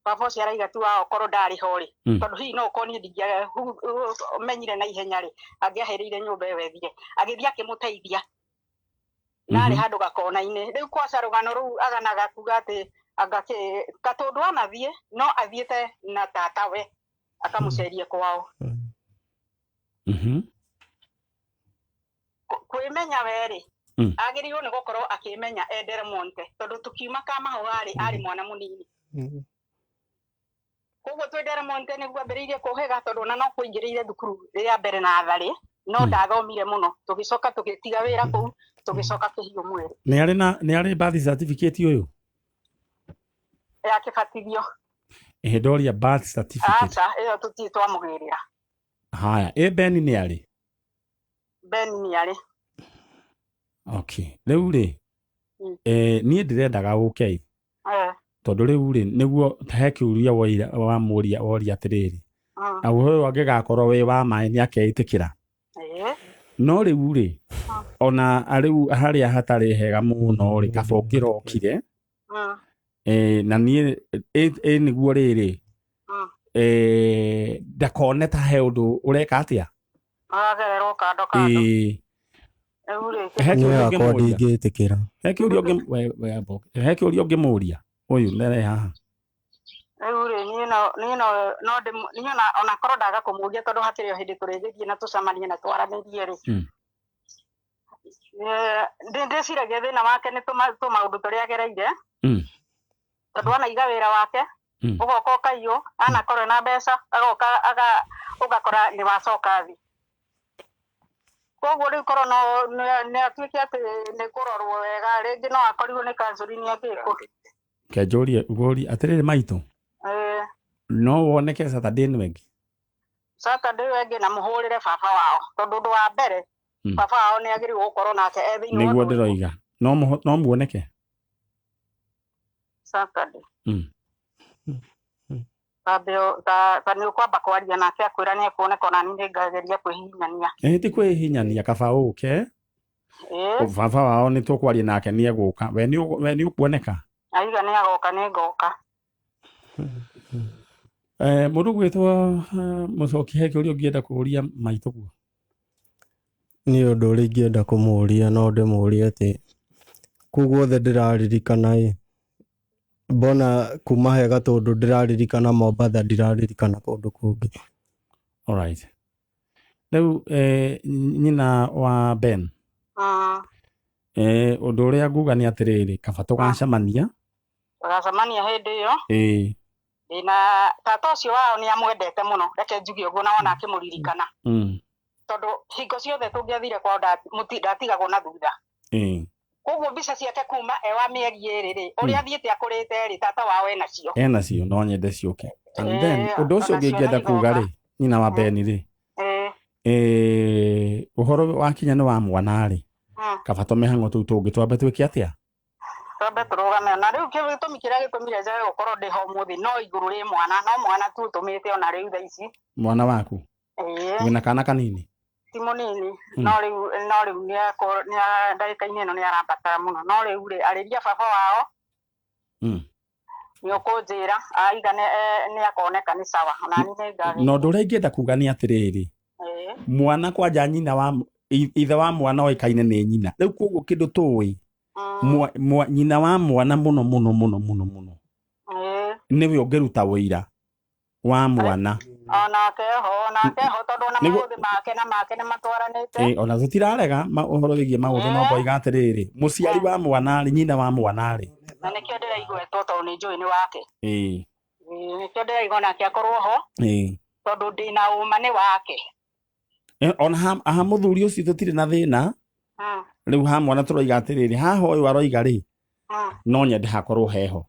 Baba ũcio araiga tu wao korwo ndarĩ ho rĩ. Tondũ hihi no ũkorwo niĩ ndingĩamenyire na ihenya rĩ, angĩahĩrĩire nyũmba ĩyo ethire. Agĩthiĩ akĩmũteithia. Narĩ handũ gakona-inĩ. Rĩu kwaca rũgano rũu aganaga kuga atĩ anga kĩ, gatũndũ anathiĩ, no athiĩte na tatawe akamũcerie kwao. Kwĩmenya we rĩ, agĩrĩirwo nĩ gũkorwo akĩmenya e Del Monte, tondũ tũkiuma Kamahũa rĩ, arĩ mwana mũnini. Koguo twĩ Del Monte nĩguo ambĩrĩirie kũhĩga, tondũ ona no kũingĩrĩire thukuru rĩa mbere na tharĩ, no ndathomire mũno. Tũgĩcoka tũgĩtiga wĩra kũu, tũgĩcoka kĩhiũ mwĩrĩ. Nĩ arĩ na, nĩ arĩ birth certificate ũyũ? Ya kĩbatithio. Ĩhĩ, ndoria birth certificate. Aca, ĩyo tũtirĩ twamũgĩrĩra. Haya, ĩ Ben nĩ arĩ? Ben nĩ arĩ. Okay, rĩu rĩ, niĩ ndĩrendaga ũke ĩ, tondũ rĩu rĩ nĩguo he kĩũria woira wamũria woria atĩrĩrĩ, na ũhoro ũyũ angĩgakorwo wĩ wa maĩ nĩ akeĩtĩkĩra. No rĩu rĩ, ona rĩu harĩa hatarĩ hega mũno rĩ, kaba ũngĩrokire, na niĩ ĩ nĩguo rĩrĩ, ndakone ta he ũndũ ũreka atĩa. Ũragererwo kando kando. Ĩĩ. Rĩu rĩ, He Niĩ kĩũria hakwa ũngĩmũria? ndingĩtĩkĩra. He kĩũria ũngĩ we amba ũke. He kĩũria ũngĩmũria ũyũ ndere haha. Rĩu rĩ, niĩ no niĩ no no ndĩmũ niĩ ona ona korwo ndaga kũmũria tondũ hakĩrĩ o hĩndĩ tũrĩgĩthiĩ na tũcemanie na twaranĩrie rĩ, ndĩciragia thĩna wake nĩ tũmaũndũ tũrĩa agereire, tondũ anaiga wĩra wake, ũgoka ũkaiywo, anakorwo ena mbeca, agoka aga ũgakora nĩ wacoka thĩ. Koguo rĩu korwo no nĩ atuĩke atĩ nĩ kũrorwo wega, rĩngĩ no akorirwo nĩ counseling angĩkwo. Ke njũrie ngũrie atĩrĩrĩ maitũ, no woneke Saturday ĩno ĩngĩ? Saturday ĩyo ĩngĩ na mũhũrĩre baba wao, tondũ ũndũ wa mbere, baba wao nĩ agĩrĩirwo gũkorwo nake e thĩinĩ wa Nĩguo ũndũ ũyũ. ndĩroiga no muoneke Saturday. Ta nĩ ũkwamba kwaria nake akwĩra nĩ ekuoneka, ona niĩ nĩngageria kwĩhihinyania. Ĩ ti kwĩhihinyania, kaba ũke. Baba wao nĩ tũkwaria nake nĩ egũka. We nĩ ũkuoneka? Aiga nĩ agoka, nĩ ngoka. Mũndũ ũgwĩtwo Mũcoki, he kĩũria ũngĩenda kũũria maitũ guo? Niĩ ũndũ ũrĩa ingĩenda kũmũria no ndĩmũrie atĩ kũu guothe ndĩraririkana ĩ, mbona kuma he gatũndũ ndĩraririkana Mombatha, ndiraririkana kũndũ kũngĩ. Alright. Rĩu nyina wa Ben, ũndũ ũrĩa nguga nĩ atĩrĩrĩ, kaba tũgacemania. Tũgacemania hĩndĩ ĩyo. Ndĩna tata ũcio wao nĩ amwendete mũno, reke njuge ũguo, na wona akĩmũririkana. Tondũ hingo ciothe tũngĩathire kwao ndatigagwo na thutha. Koguo mbica ciake kuma e wa mĩeri ĩrĩ rĩ, ũrĩa athiĩte akũrĩte rĩ, tata wao enacio. Enacio, no nyende ciũke. And then ũndũ ũcio ũngĩ Onacio ingĩenda nĩ kuga igoka. rĩ, nyina wa Ben rĩ, ũhoro wakinya nĩ wa mwana rĩ, kaba tũmĩhang'o tũu tũngĩ twambe twĩke atĩa? Twambe tũrũgame. Na rĩu gĩtũmi kĩrĩa gĩtũmire njage gũkorwo ndĩ ho ũmũthĩ no igũrũ rĩ mwana, no mwana tu ũtũmĩte ona rĩu thaa ici. Mwana waku? Wĩna kana kanini? Ti mũnini, no rĩu no rĩu nĩ ndagĩka-inĩ ĩno nĩ arabatara mũno. No rĩu rĩ, arĩria baba wao, nĩ ũkũnjĩra aiga nĩ akoneka nĩ sawa, ona niĩ nĩ ngageria. Na ũndũ ũrĩa ingĩenda kuga nĩ atĩrĩrĩ, mwana kwanja nyina wa ithe wa mwana oĩkaine nĩ nyina. Rĩu koguo kĩndũ tũĩ, nyina wa mwana mũno mũno mũno mũno mũno nĩwe ũngĩruta ũira wa mwana. Onake ho, onake ho, tondũ ona maũthĩ make na make nĩ matwaranĩte. Ona tũtirarega ũhoro wĩgiĩ maũthĩ, no ngoiga atĩrĩrĩ, mũciari wa mwana rĩ, nyina wa mwana rĩ. Na nĩkĩo ndĩraigua etwo tondũ nĩ njũĩ nĩ wake. Nĩkĩo ndĩraigua onake akorwo ho, tondũ ndĩna ũma nĩ wake. Ona ha mũthuri ũcio tũtirĩ na thĩna. Rĩu ha mwana tũroiga atĩrĩrĩ, haha ũyũ aroiga rĩ, no nyende hakorwo heho.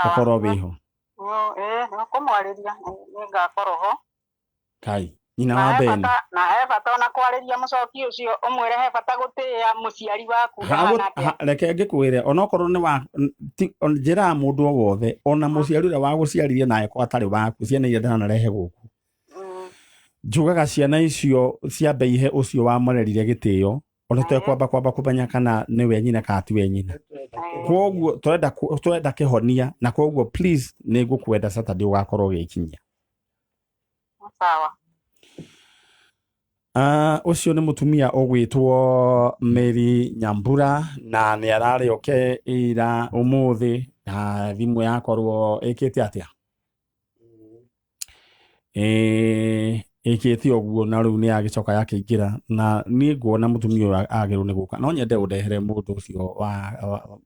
Ũkorwo wĩho. Nĩ ũkũmwarĩria, nĩ ngakorwo ho. Kai, nyina wa Ben. Na he bata ona kwarĩria mũcoki ũcio, ũmwĩre he bata gũtĩĩa mũciari waku. Reke ngĩkwĩre, onokorwo nĩ wa njĩraga mũndũ o wothe, ona mũciari ũrĩa wagũciarire nawe ko atarĩ waku, ciana iria ndanarehe gũkũ. Njugaga ciana icio ciambe ihe ũcio wamũrerire gĩtĩo, ona twekwamba kwamba kũmenya kana nĩwe nyina kana tiwe nyina. Koguo tũrenda kĩhonia, na koguo please nĩ ngũkwenda Saturday ũgakorwo ũgĩkinyia. Sawa. Ũcio nĩ mũtumia ũgwĩtwo Mary Nyambura, na nĩ ararĩ oke ira ũmũthĩ, na thimũ yakorwo ĩkĩte atĩa? Ĩkĩte ũguo, na rĩu nĩ yagĩcoka yakĩingĩra, na niĩ nguona mũtumia ũyũ agĩrĩirwo nĩ gũka. No nyende ũndehere mũndũ ũcio wa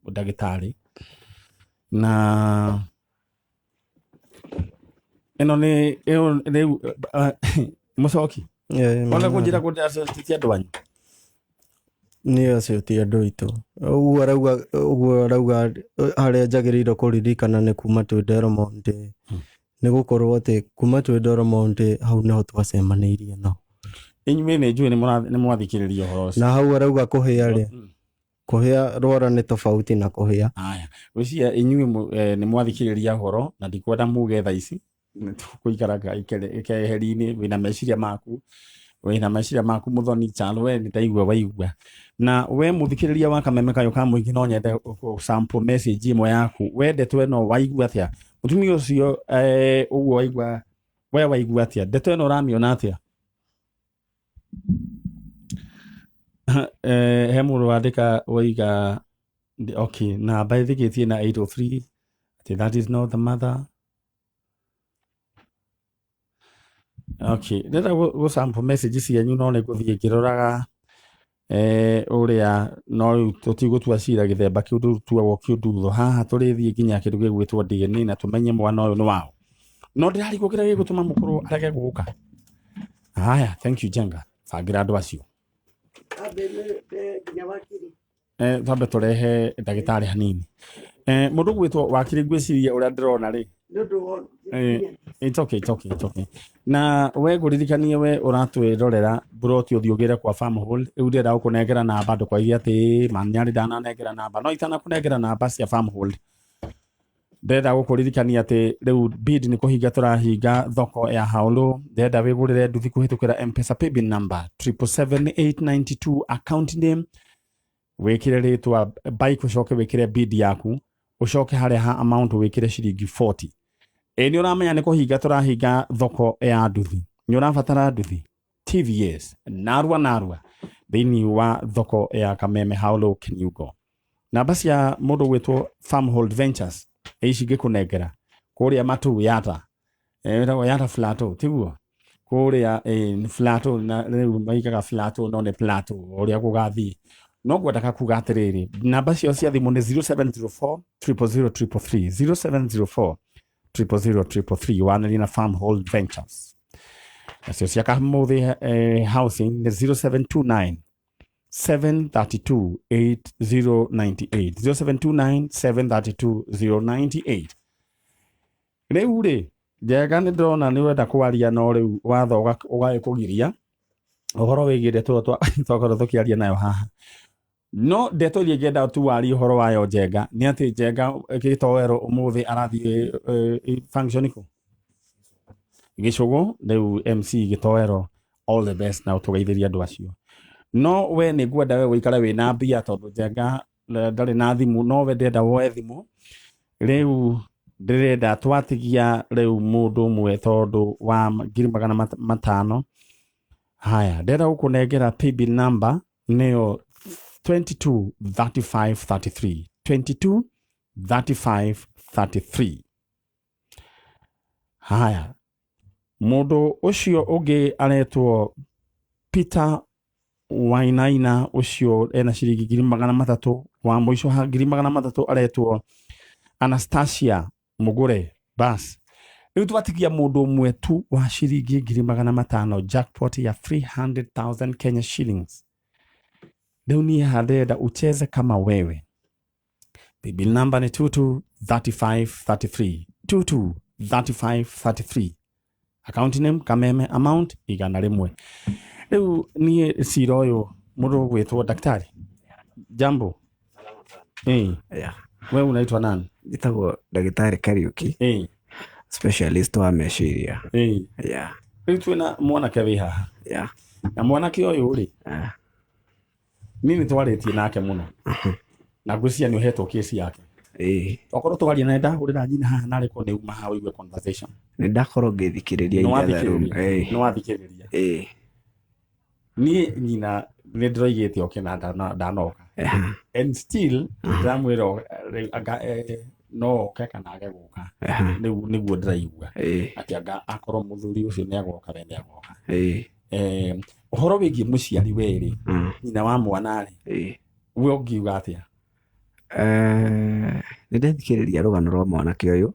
ndagĩtarĩ, na ĩno nĩ ĩyo rĩu, mũcoki. Ona kũnjĩra kũndĩra ti andũ anyu. Niĩ acio ti andũ aitũ. Ũguo arauga, ũguo arauga harĩa njagĩrĩirwo kũririkana nĩ kuma twĩ Delmonte. Nĩ gũkorwo atĩ kuma twĩ Delmonte hau nĩho twacemanĩirie nao. Inyuĩ nĩ njũĩ nĩ mwathikĩrĩria ũhoro ũcio. Na hau arauga kũhĩa rĩ, kũhĩa rwara nĩ tofauti na kũhĩa. Aya, gwĩciria inyuĩ nĩ mwathikĩrĩria ũhoro na ndikwenda muge thaa ici tũkũikara keheri-inĩ wĩna meciria maku, wĩna meciria maku mũthoni Chalo, we nĩ ndaigua waigua. Na we mũthikĩrĩria wa Kameme Kayũ ka Mũingĩ no nyende gũ sample message ĩmwe yaku. We ndeto ĩno waigua atĩa? Mũtumia ũcio ũguo waigua, we waigua atĩa? Ndeto ĩno ũramĩona atĩa? He mũndũ wandĩka waiga, okay, namba ĩthĩkĩtie na 803, atĩ that is not the mother. Okay, ndĩrenda gũ sample message cianyu no nĩ ngũthiĩ ngĩroraga ũrĩa, no rĩu tũtigũtua cira gĩthemba kĩu ndũtuagwo kĩndutho. Haha tũrĩthiĩ nginya kĩndũ gĩgwĩtwo DNA na tũmenye mwana ũyũ nĩ wao. No ndĩrarigwo kĩrĩa gĩgũtũma mũkũrũ arege gũka. Haya, thank you Jenga, bangĩra andũ acio. Ambe nĩ nginya wakiri. Twambe tũrehe ndagĩtarĩ hanini. Mũndũ gwĩtwo wakiri, ngwĩciria ũrĩa ndĩrona rĩ. Nĩ ũndũ wa It's okay, it's okay, it's okay. Na we ngũririkanie we ũratwĩrorera mburoti ũthiĩ ũgĩre kwa Farmhold. Rĩu ndĩrenda gũkũnengera namba, ndũkoige atĩ manyarĩ ndananengera namba. No itanakũnengera namba cia Farmhold, ndĩrenda gũkũririkania atĩ rĩu bid nĩ kũhinga tũrahinga thoko ya Haulu. Ndĩrenda wĩgũrĩre nduthi kũhĩtũkĩra M-Pesa paybill number triple seven eight ninety two, account name wĩkĩre rĩtwa bike, ũcoke wĩkĩre bid yaku, ũcoke harĩa ha amount wĩkĩre ciringi 40. Ĩ nĩ ũramenya nĩ kũhinga tũrahinga thoko ya nduthi. Nĩ ũrabatara nduthi TVS narua narua thĩinĩ wa thoko ya Kameme. How low can you go? Namba cia mũndũ gwĩtwo Farmhold Ventures ici ngĩkũnengera kũrĩa Matu Yata, ĩtagwo Yata Plateau, tiguo? Kũrĩa Plateau, na rĩu maigaga Plateau no nĩ Plateau ũrĩa gũgathiĩ. No ngwendaga kuga atĩrĩrĩ, namba ciao cia thimũ nĩ 0704 000 333, 0704 000 333, wanĩrie na Farmhold Ventures. Nacio cia Kamuthi Housing nĩ 0729 732 8098, 0729 732 098. Rĩu rĩ, Njega nĩ ndĩrona nĩ ũrenda kwaria, no rĩu watho ũgagĩkũgiria ũhoro wĩgiĩ ndeto ĩyo twakorwo tũkĩaria nayo haha. No ndeto iria ingĩenda tu warie ũhoro wayo Njenga nĩ atĩ Njenga gĩtoero ũmũthĩ arathiĩ function kũ Gĩcũgũ. Rĩu MC Gĩtoero, all the best na ũtũgeithĩrie andũ acio. No we nĩ ngwenda we ũikare wĩna mbia tondũ Njenga ndarĩ na thimũ, no we ndĩrenda woe thimũ. Rĩu ndĩrenda twatigia rĩu mũndũ ũmwe tondũ wa 500,000. Haya, ndĩrenda gũkũnengera paybill number nĩyo 22 35 33, 22 35 33. Haya, mũndũ ũcio ũngĩ aretwo Peter Wainaina, ũcio ena ciringi 300,000. Wa mũico ha 300,000 aretwo Anastasia Mugure. Bas, rĩu twatigia mũndũ ũmwe tu wa ciringi 500,000, jackpot ya 300,000 Kenya shillings. Rĩu niĩ haha ndĩrenda ucheze kama wewe. Paybill number ni 22 35 33, 22 35 33, account name Kameme, amount 100. Rĩu niĩ cira ũyũ, mũndũ ũgwĩtwo daktari, jambo. Yeah. We unaitwa nani? Njĩtagwo ndagĩtarĩ Kariuki, specialist wa meciria. Yeah. Rĩu twĩna mwanake wĩ haha. Na mwanake ũyũ rĩ, niĩ nĩ twarĩtie nake mũno na ngwĩciria nĩ ũhetwo kesi yake. Okorwo twaria na ndahũrĩra nyina haha narĩ korwo nĩ uma haha ũigue conversation. Nĩ ndakorwo ngĩthikĩrĩria in the other room. Nĩ wathikĩrĩria. Niĩ nyina nĩ ndĩroigĩte oke na ndanoka. And still ndĩramwĩra anga no oke kana age gũka. Rĩu nĩguo ndĩraigua. Atĩ anga akorwo mũthuri ũcio nĩ agoka, we nĩ agoka. Ũhoro wĩgiĩ mũciari werĩ, nyina wa mwana rĩ, we ũngiuga atĩa? Nĩ ndethikĩrĩria rũgano rwa mwanake ũyũ.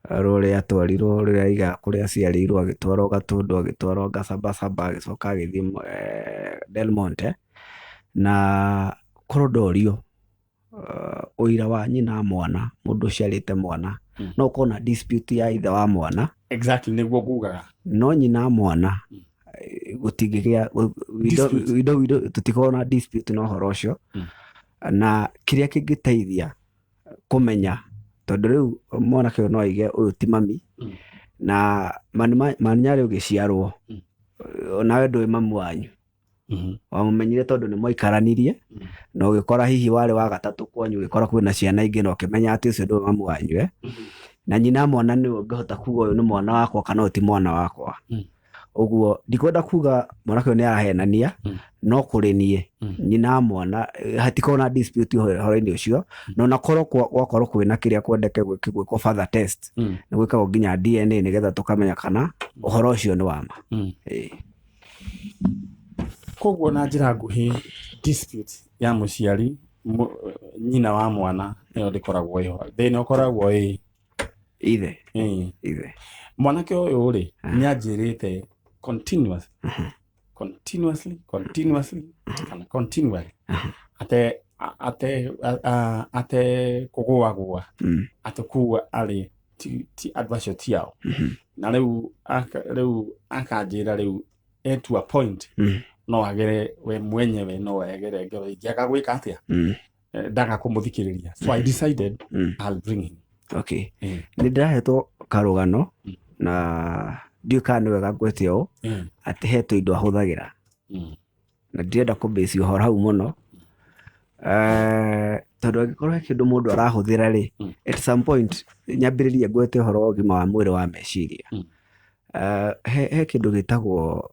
Rũrĩa atwarirwo, rũrĩa aigaga kũrĩa aciarĩirwo, agĩtwarwo Gatũndũ, agĩtwarwo Gasabasaba, agĩcoka agĩthiĩ Del Monte. Na korwo ndorio ũira wa nyina mwana, mũndũ ũciarĩte mwana, no ũkorwo na dispute ya ithe wa mwana. Exactly, nĩguo ngugaga. No nyina mwana, Gũtingĩgĩa Dispute. tũtikorwo na dispute na ũhoro ũcio. Na kĩrĩa kĩngĩteithia kũmenya, tondũ rĩu mwanake ũyũ no aige ũyũ ti mami, na Manyarĩ ũgĩciarwo, onawe ndũĩ mamu wanyu, wamũmenyire tondũ nĩ mwaikaranirie, na ũgĩkora hihi warĩ wa gatatũ kwanyu, ũgĩkora kwĩna ciana ingĩ na ũkĩmenya atĩ ũcio ndũĩ mamu wanyu, eh? Na nyina mwana nĩwe ũngĩhota kuga ũyũ nĩ mwana wakwa kana ũyũ ti mwana wakwa. Ũguo ndikwenda kuga mwanake ũyũ nĩ arahenania, no kũrĩ niĩ, nyina mwana, hatikorwo na dispute ũhoro-inĩ ũcio. Na onakorwo gwakorwo kwĩna kĩrĩa kwendeke gwĩkwo further test, nĩ gwĩkagwo nginya DNA nĩgetha tũkamenya kana ũhoro ũcio nĩ wa ma. Ĩĩ. Koguo na njĩra nguhĩ, dispute ya mũciari, nyina wa mwana ĩyo ndĩkoragwo ĩho, thĩna ũkoragwo ĩ Ithe. Ithe. Mwanake ũyũ rĩ, nĩ anjĩrĩte continuous, continuously, continuously kana continually ate ate ate kũgũagũa, atĩ kuga arĩ ti andũ acio ti ao. Na rĩu rĩu akanjĩra rĩu at to a point, no agere we mwenyewe, no agere ngero ingĩaga gwĩka atĩa, ndaga kũmũthikĩrĩria, so I decided I'll bring him. Okay. Nĩ ndĩrahetwo karũgano, na ndiũĩ kana nĩ wega ngwĩte ũũ, atĩ he tũindo ahũthagĩra, na ndirenda kũbase ũhoro hau mũno, tondũ angĩkorwo he kĩndũ mũndũ arahũthĩra rĩ, at some point nyambĩrĩrie ngwete ũhoro wa ũgima wa mwĩrĩ wa meciria. He kĩndũ gĩtagwo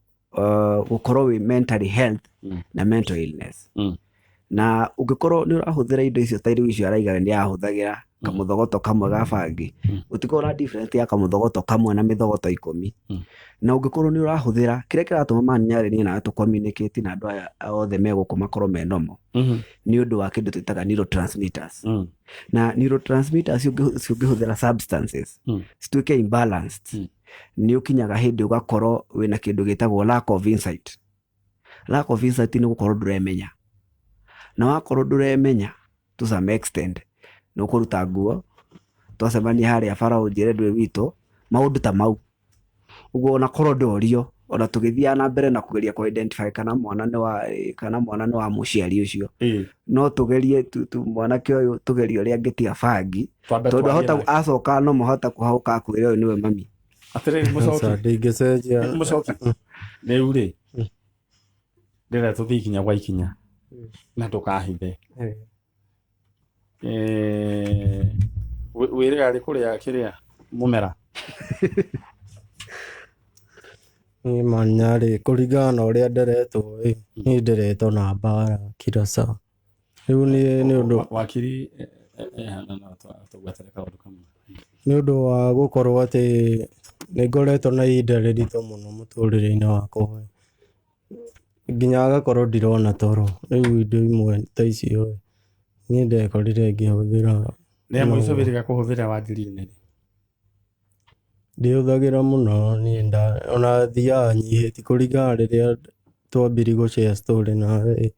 gũkorwo wĩ mentally health na mental illness. Na ũngĩkorwo nĩ ũrahũthĩra indo icio ta irio icio araiga nĩ arahũthagĩra kamũthogoto kamwe ga bangi, gũtikorwo na difference ya kamũthogoto kamwe na mĩthogoto 10. Na ũngĩkorwo nĩ ũrahũthĩra kĩrĩa kĩratũma Manyarĩ niĩ nawe tũ communicate na andũ aya othe me gũkũ makorwo me normal, nĩ ũndũ wa kĩndũ twĩtaga neurotransmitters. Na neurotransmitters ũngĩhũthĩra substances cituĩke imbalanced, nĩ ũkinyaga hĩndĩ ũgakorwo wĩna kĩndũ gĩtagwo lack of insight. Lack of insight nĩ gũkorwo ndũremenya, na wakorwo ndũremenya to some extent nĩ ũkũruta nguo, twacemania harĩa bara ũnjĩre ndwĩ witũ, maũndũ ta mau. Ũguo onakorwo ndorio, ona tũgĩthiaga na mbere na kũgeria kũ identify kana mwana nĩ wa, kana mwana nĩ wa mũciari ũcio, no tũgerie mwanake ũyũ tũgerie ũrĩa angĩtiga bangi, Twambe tondũ twarie ahota nake. acoka no mahota kũhauka akwĩre ũyũ nĩwe mami. Atĩrĩrĩ, mũcoki. Aca, ndingĩcenjia. Mũcoki, rĩu rĩ, ndĩrenda tũthiĩ ikinya gwa ikinya na ndũkahithe. Wĩrĩga rĩ kũrĩa kĩrĩa mũmera? Niĩ Manyarĩ kũringana na ũrĩa nderetwo ĩ, niĩ nderetwo na mbara kila saa. Rĩu niĩ nĩ ũndũ Wakiri, hana no tũgwetere kaũndũ kamwe. Nĩ ũndũ wa gũkorwo atĩ nĩ ngoretwo na ihinda rĩritũ mũno mũtũrĩre-inĩ wakwa, nginya agakorwo ndirona toro. Rĩu indo imwe ta icio niĩ ndekorire ngĩhũthĩra. Rĩa mũico wĩrĩga kũhũthĩra wanjĩrire nĩ rĩ? Ndihũthagĩra mũno niĩ, ona thiaga nyihĩtie kũringana rĩrĩa twambirie gũ share story nawe.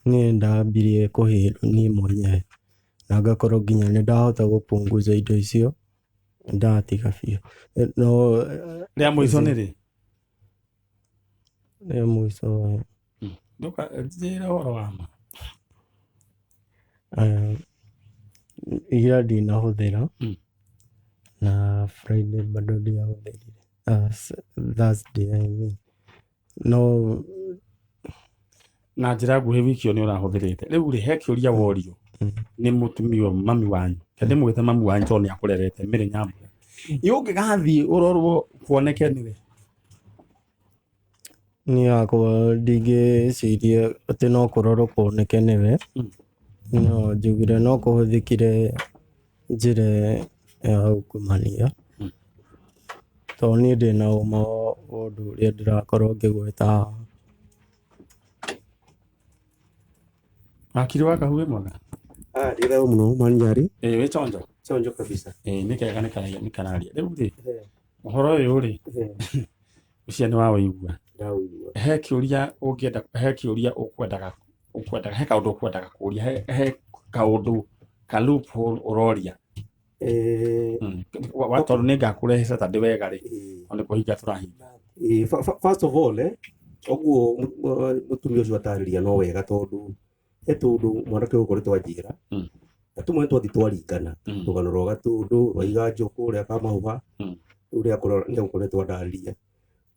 Niĩ ndambirie kũhĩrwo niĩ mwenyewe, na ngakorwo nginya nĩ ndahota gũpunguza indo icio, ndatiga biũ. No Rĩa mũico nĩ rĩ? Rĩa mũico Njĩra ũhoro wa ma. Ira ndinahũthĩra, na Friday bado ndiahũthĩrire, Thursday I mean. No Na njĩra nguhĩ wiki ĩyo nĩ ũrahũthĩrĩte. Rĩu rĩ, he kĩũria worio nĩ mũtumia ũyũ, mami wanyu. Reke ndĩmwĩte mami wanyu tondũ nĩ akũrerete Mary Nyambura. Ĩ ũngĩgathiĩ ũrorwo kuoneke nĩwe? Niĩ hakwa ndingĩciria atĩ no kũrorwo kuoneke nĩwe. No njugire no kũhũthĩkire njĩra ya ungumania, tondũ niĩ ndĩna ũma wa ũndũ ũrĩa ndĩrakorwo ngĩgweta haha. Wakiri wa Kahuĩ mwega? Ndĩra mũno Manyarĩ. Ĩ wĩ chonjo? Chonjo kabisa. Ĩ nĩ kega, nĩ kararia. Rĩu rĩ, ũhoro ũyũ rĩ, ũcio nĩ wa wĩigua. Ndawĩigua. He kĩũria ũngĩenda, he kĩũria ũkwendaga, he kaũndũ ũkwendaga kũria, he kaũndũ ka loophole ũroria. Tondũ nĩ ngakũrehe Saturday wega rĩ, tondũ nĩ kũhinga tũrahinga. First of all, Ũguo mũtumia ũcio atarĩria no wega tondũ he tũndũ mwanake ũyũ ũkoretwo anjĩra na tũmwe nĩ twathiĩ twaringana rũgano rwa Gatũndũ rwa Iganjo kũrĩa Kamahũha rĩu nĩ agũkoretwo andarĩria.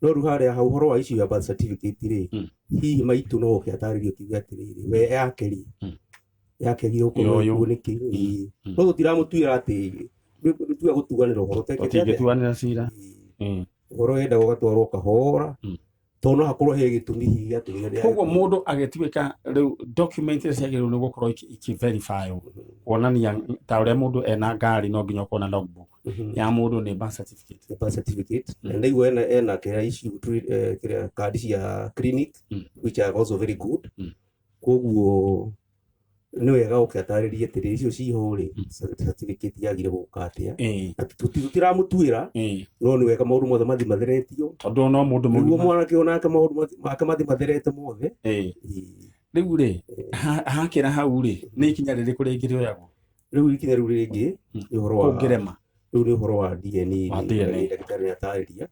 No rĩu harĩa ha ũhoro wa issue ya birth certificate rĩ, hihi maitũ no oke atarĩrie kiuge atĩrĩrĩ, we yake rĩ, yake gĩgũkorwo Yoyo. kuo nĩkĩ? Ĩĩ. No tũtiramũtuĩra atĩ tuga gũtuanĩra ũhoro tekĩte atĩa? Tũtingĩtuanĩra cira. Ũhoro wendaga ũgatwarwo kahora tondũ no hakorwo he gĩtũmi hihi gĩatũmire. Koguo mũndũ agĩtuĩka rĩu document iria ciagĩrĩirwo nĩ gũkorwo iki-verify kuonania ta ũrĩa mũndũ ena ngari no nginya ũkorwo na logbook ya mũndũ nĩ birth certificate. Nĩ birth certificate. Na ndaigua ena kĩrĩa issue kĩrĩa kandi cia clinic which are also very good. Koguo nĩ wega oke atarĩrie atĩrĩ icio ciho rĩ, certificate yagire gũka atĩa. Na tũtiramũtuĩra, no nĩ wega maũndũ mothe mathiĩ matheretio tondũ no mũndũ nĩguo mũgima. Mwanake onake maũndũ make mathiĩ matherete mothe. Rĩu rĩ, hakĩra hau rĩ, nĩ ikinya rĩrĩkũ rĩngĩ rĩoyagwo? Rĩu ikinya rĩu rĩngĩ nĩ ũhoro wa Kũngĩrema. Rĩu nĩ ũhoro wa DNA. Wa DNA. Ndagĩtarĩ nĩ atarĩria.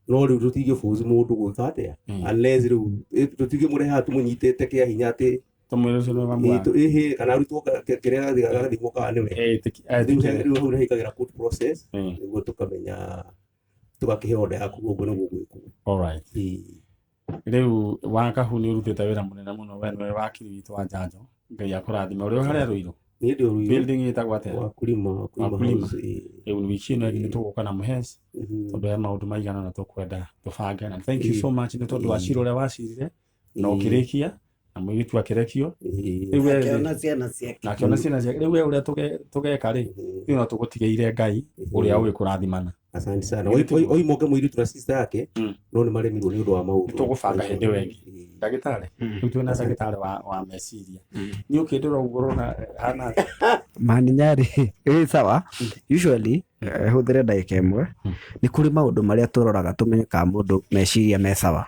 No rĩu tũtingĩbũci mũndũ gwĩka atĩa unless rĩu tũtingĩmũrehe haha tũmũnyitĩte kĩa hinya atĩ tũmwĩre ũcio nĩ mamu wake. Ĩhĩ, kana arutwo kĩrĩa gagathimwo kana nĩwe. Etĩkĩre. Rĩu hau nĩhaingagĩra court process nĩguo tũkamenya tũgakĩhe order ya kuga ũguo nĩguo gwĩkwo. Alright. Rĩu Wakahu nĩ ũrutĩte wĩra mũnene mũno, we nĩwe wakiri witũ wa njanjo. Ngai akũrathime. Ũrĩ o harĩa Rũirũ? Niĩ ndĩ o Ruiru. Building ĩtagwo atĩa? Wakulima, Wakulima Wakulima. House, ĩĩ. Rĩu wiki ĩno ĩngĩ nĩ tũgũka na Mũheci tondũ he maũndũ maigana na tũkwenda tũbange. Na thank you so much nĩ tondũ wa cira ũrĩa wacirire na ũkĩrĩkia na mũirĩtu akĩrekio. Rĩu we rĩ- Akĩona ciana ciake. Na akĩona ciana ciake. Rĩu we ũrĩa tũgeka rĩ, ithuĩ no tũgũtigĩire Ngai ũrĩa ũĩ kũrathimana. Asante sana. Oimoke mũirĩtu na sister yake no nĩ maremirwo nĩ ũndũ wa maũndũ. Nĩ tũgũbanga hĩndĩ ĩyo ĩngĩ. Ndagĩtarĩ, rĩu twĩna ndagĩtarĩ wa meciria. Nĩ ũkĩndora ũguo ũrona hana atĩa? Maninyarĩ ĩ sawa. Usually hũthĩre ndagĩka ĩmwe. Nĩ kũrĩ maũndũ marĩa tũroraga tũmenye kana mũndũ meciria me sawa.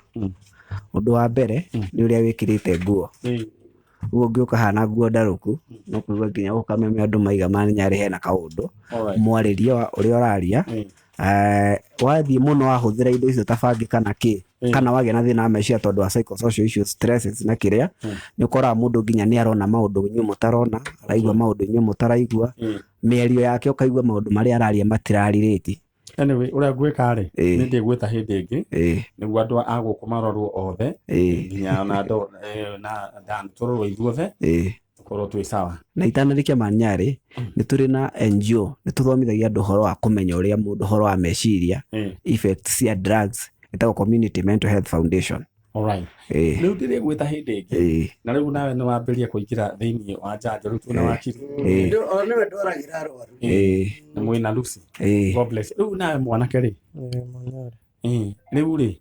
Ũndũ wa mbere nĩ ũrĩa wĩkĩrĩte nguo. Ũguo ũngĩũka hana nguo ndarũku no kũigua nginya gũkameme andũ maiga Maninyarĩ hena kaũndũ. Mwarĩrie wa ũrĩa ũraria, wathiĩ mũno wahũthĩra indo icio ta bangi kana kĩ, kana wagĩa na thĩna wa meciria tondũ wa psychosocial issues, stresses na kĩrĩa, nĩ ũkoraga mũndũ nginya nĩ arona maũndũ inyuĩ mũtarona, araigua maũndũ inyuĩ mũtaraigua, mĩario yake ũkaigua maũndũ marĩa araria matirarirĩti. Anyway, ũrĩa ngwĩka rĩ, nĩ ndĩgwĩta hĩndĩ ĩngĩ nĩguo andũ a gũkũ marorwo othe nginya ona andũ na Dan tũrorwo ithuothe tũkorwo twĩ sawa. Na itanarĩkia Maninyarĩ, nĩ tũrĩ na NGO, nĩ tũthomithagia andũ ũhoro wa kũmenya ũrĩa mũndũ ũhoro wa meciria, effects cia drugs, ĩtagwo Community Mental Health Foundation. Alright. Rĩu ndĩrĩgwĩta hĩndĩ ĩngĩ. Na rĩu nawe nĩ wambĩrĩria kũingĩra thĩinĩ wa njanjo, rĩu twĩna wakiri. O nĩwe ndwaragĩra arwaru. Na mwĩna Lucy. God bless. Rĩu nawe mwanake rĩ, rĩu rĩ,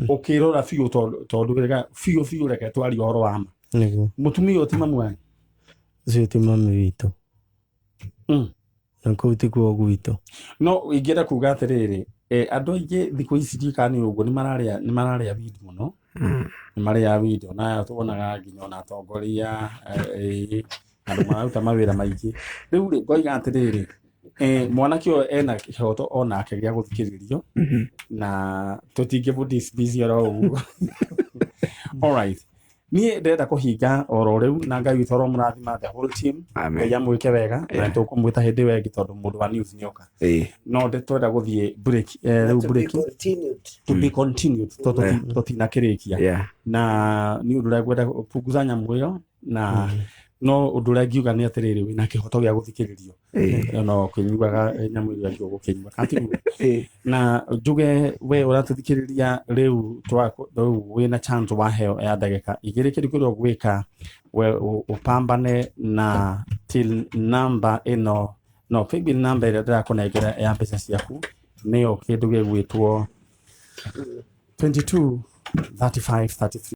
ũkĩrora biũ tondũ rega biũ biũ reke twarie ũhoro wa ma. Nĩguo. Mũtumia ũyũ ti mamu wanyu? Ũcio ti mami witũ. Na kũu tikuo gwitũ. No ingĩenda kuga atĩrĩrĩ, andũ aingĩ thikũ ici ndiũĩ kana nĩ ũguo nĩ mararĩa weed mũno. Nĩ marĩaga weed ona tuonaga nginya ona atongoria, andũ mararuta mawĩra maingĩ. Rĩu rĩ, ngoiga atĩrĩrĩ, mwanake ũyũ ena kĩhoto onake gĩa gũthikĩrĩrio na tũtingĩmũ dismiss oro ũguo. Alright. Niĩ ndĩrenda kũhinga oro rĩu na Ngai witũ aromũrathima the whole team. Ngai amwĩke wega na nĩtũkũmwĩta hĩndĩ ĩyo ĩngĩ tondũ mũndũ wa news nĩoka. No twenda gũthiĩ break, rĩu To be break. continued. To be continued tondũ tũtinakĩrĩkia. Na nĩ ũndũ ũrĩa ngwenda punguza nyamũ ĩyo na no ũndũ ũrĩa ngiuga nĩ atĩrĩrĩ, wĩna kĩhoto gĩa gũthikĩrĩrio no ũkĩnyuaga nyamũ ĩrĩa ĩngĩ ũgũkĩnyua kana tiguo? Na njuge we ũratũthikĩrĩria rĩu rĩu wĩna chance waheo ya ndagĩka 2 kĩndũ kĩrĩa ũgwĩka we ũpambane na till number ĩno, no paybill number ĩrĩa ndĩrakũnengera ya mbeca ciaku nĩyo kĩndũ gĩgwĩtwo 22 35 33.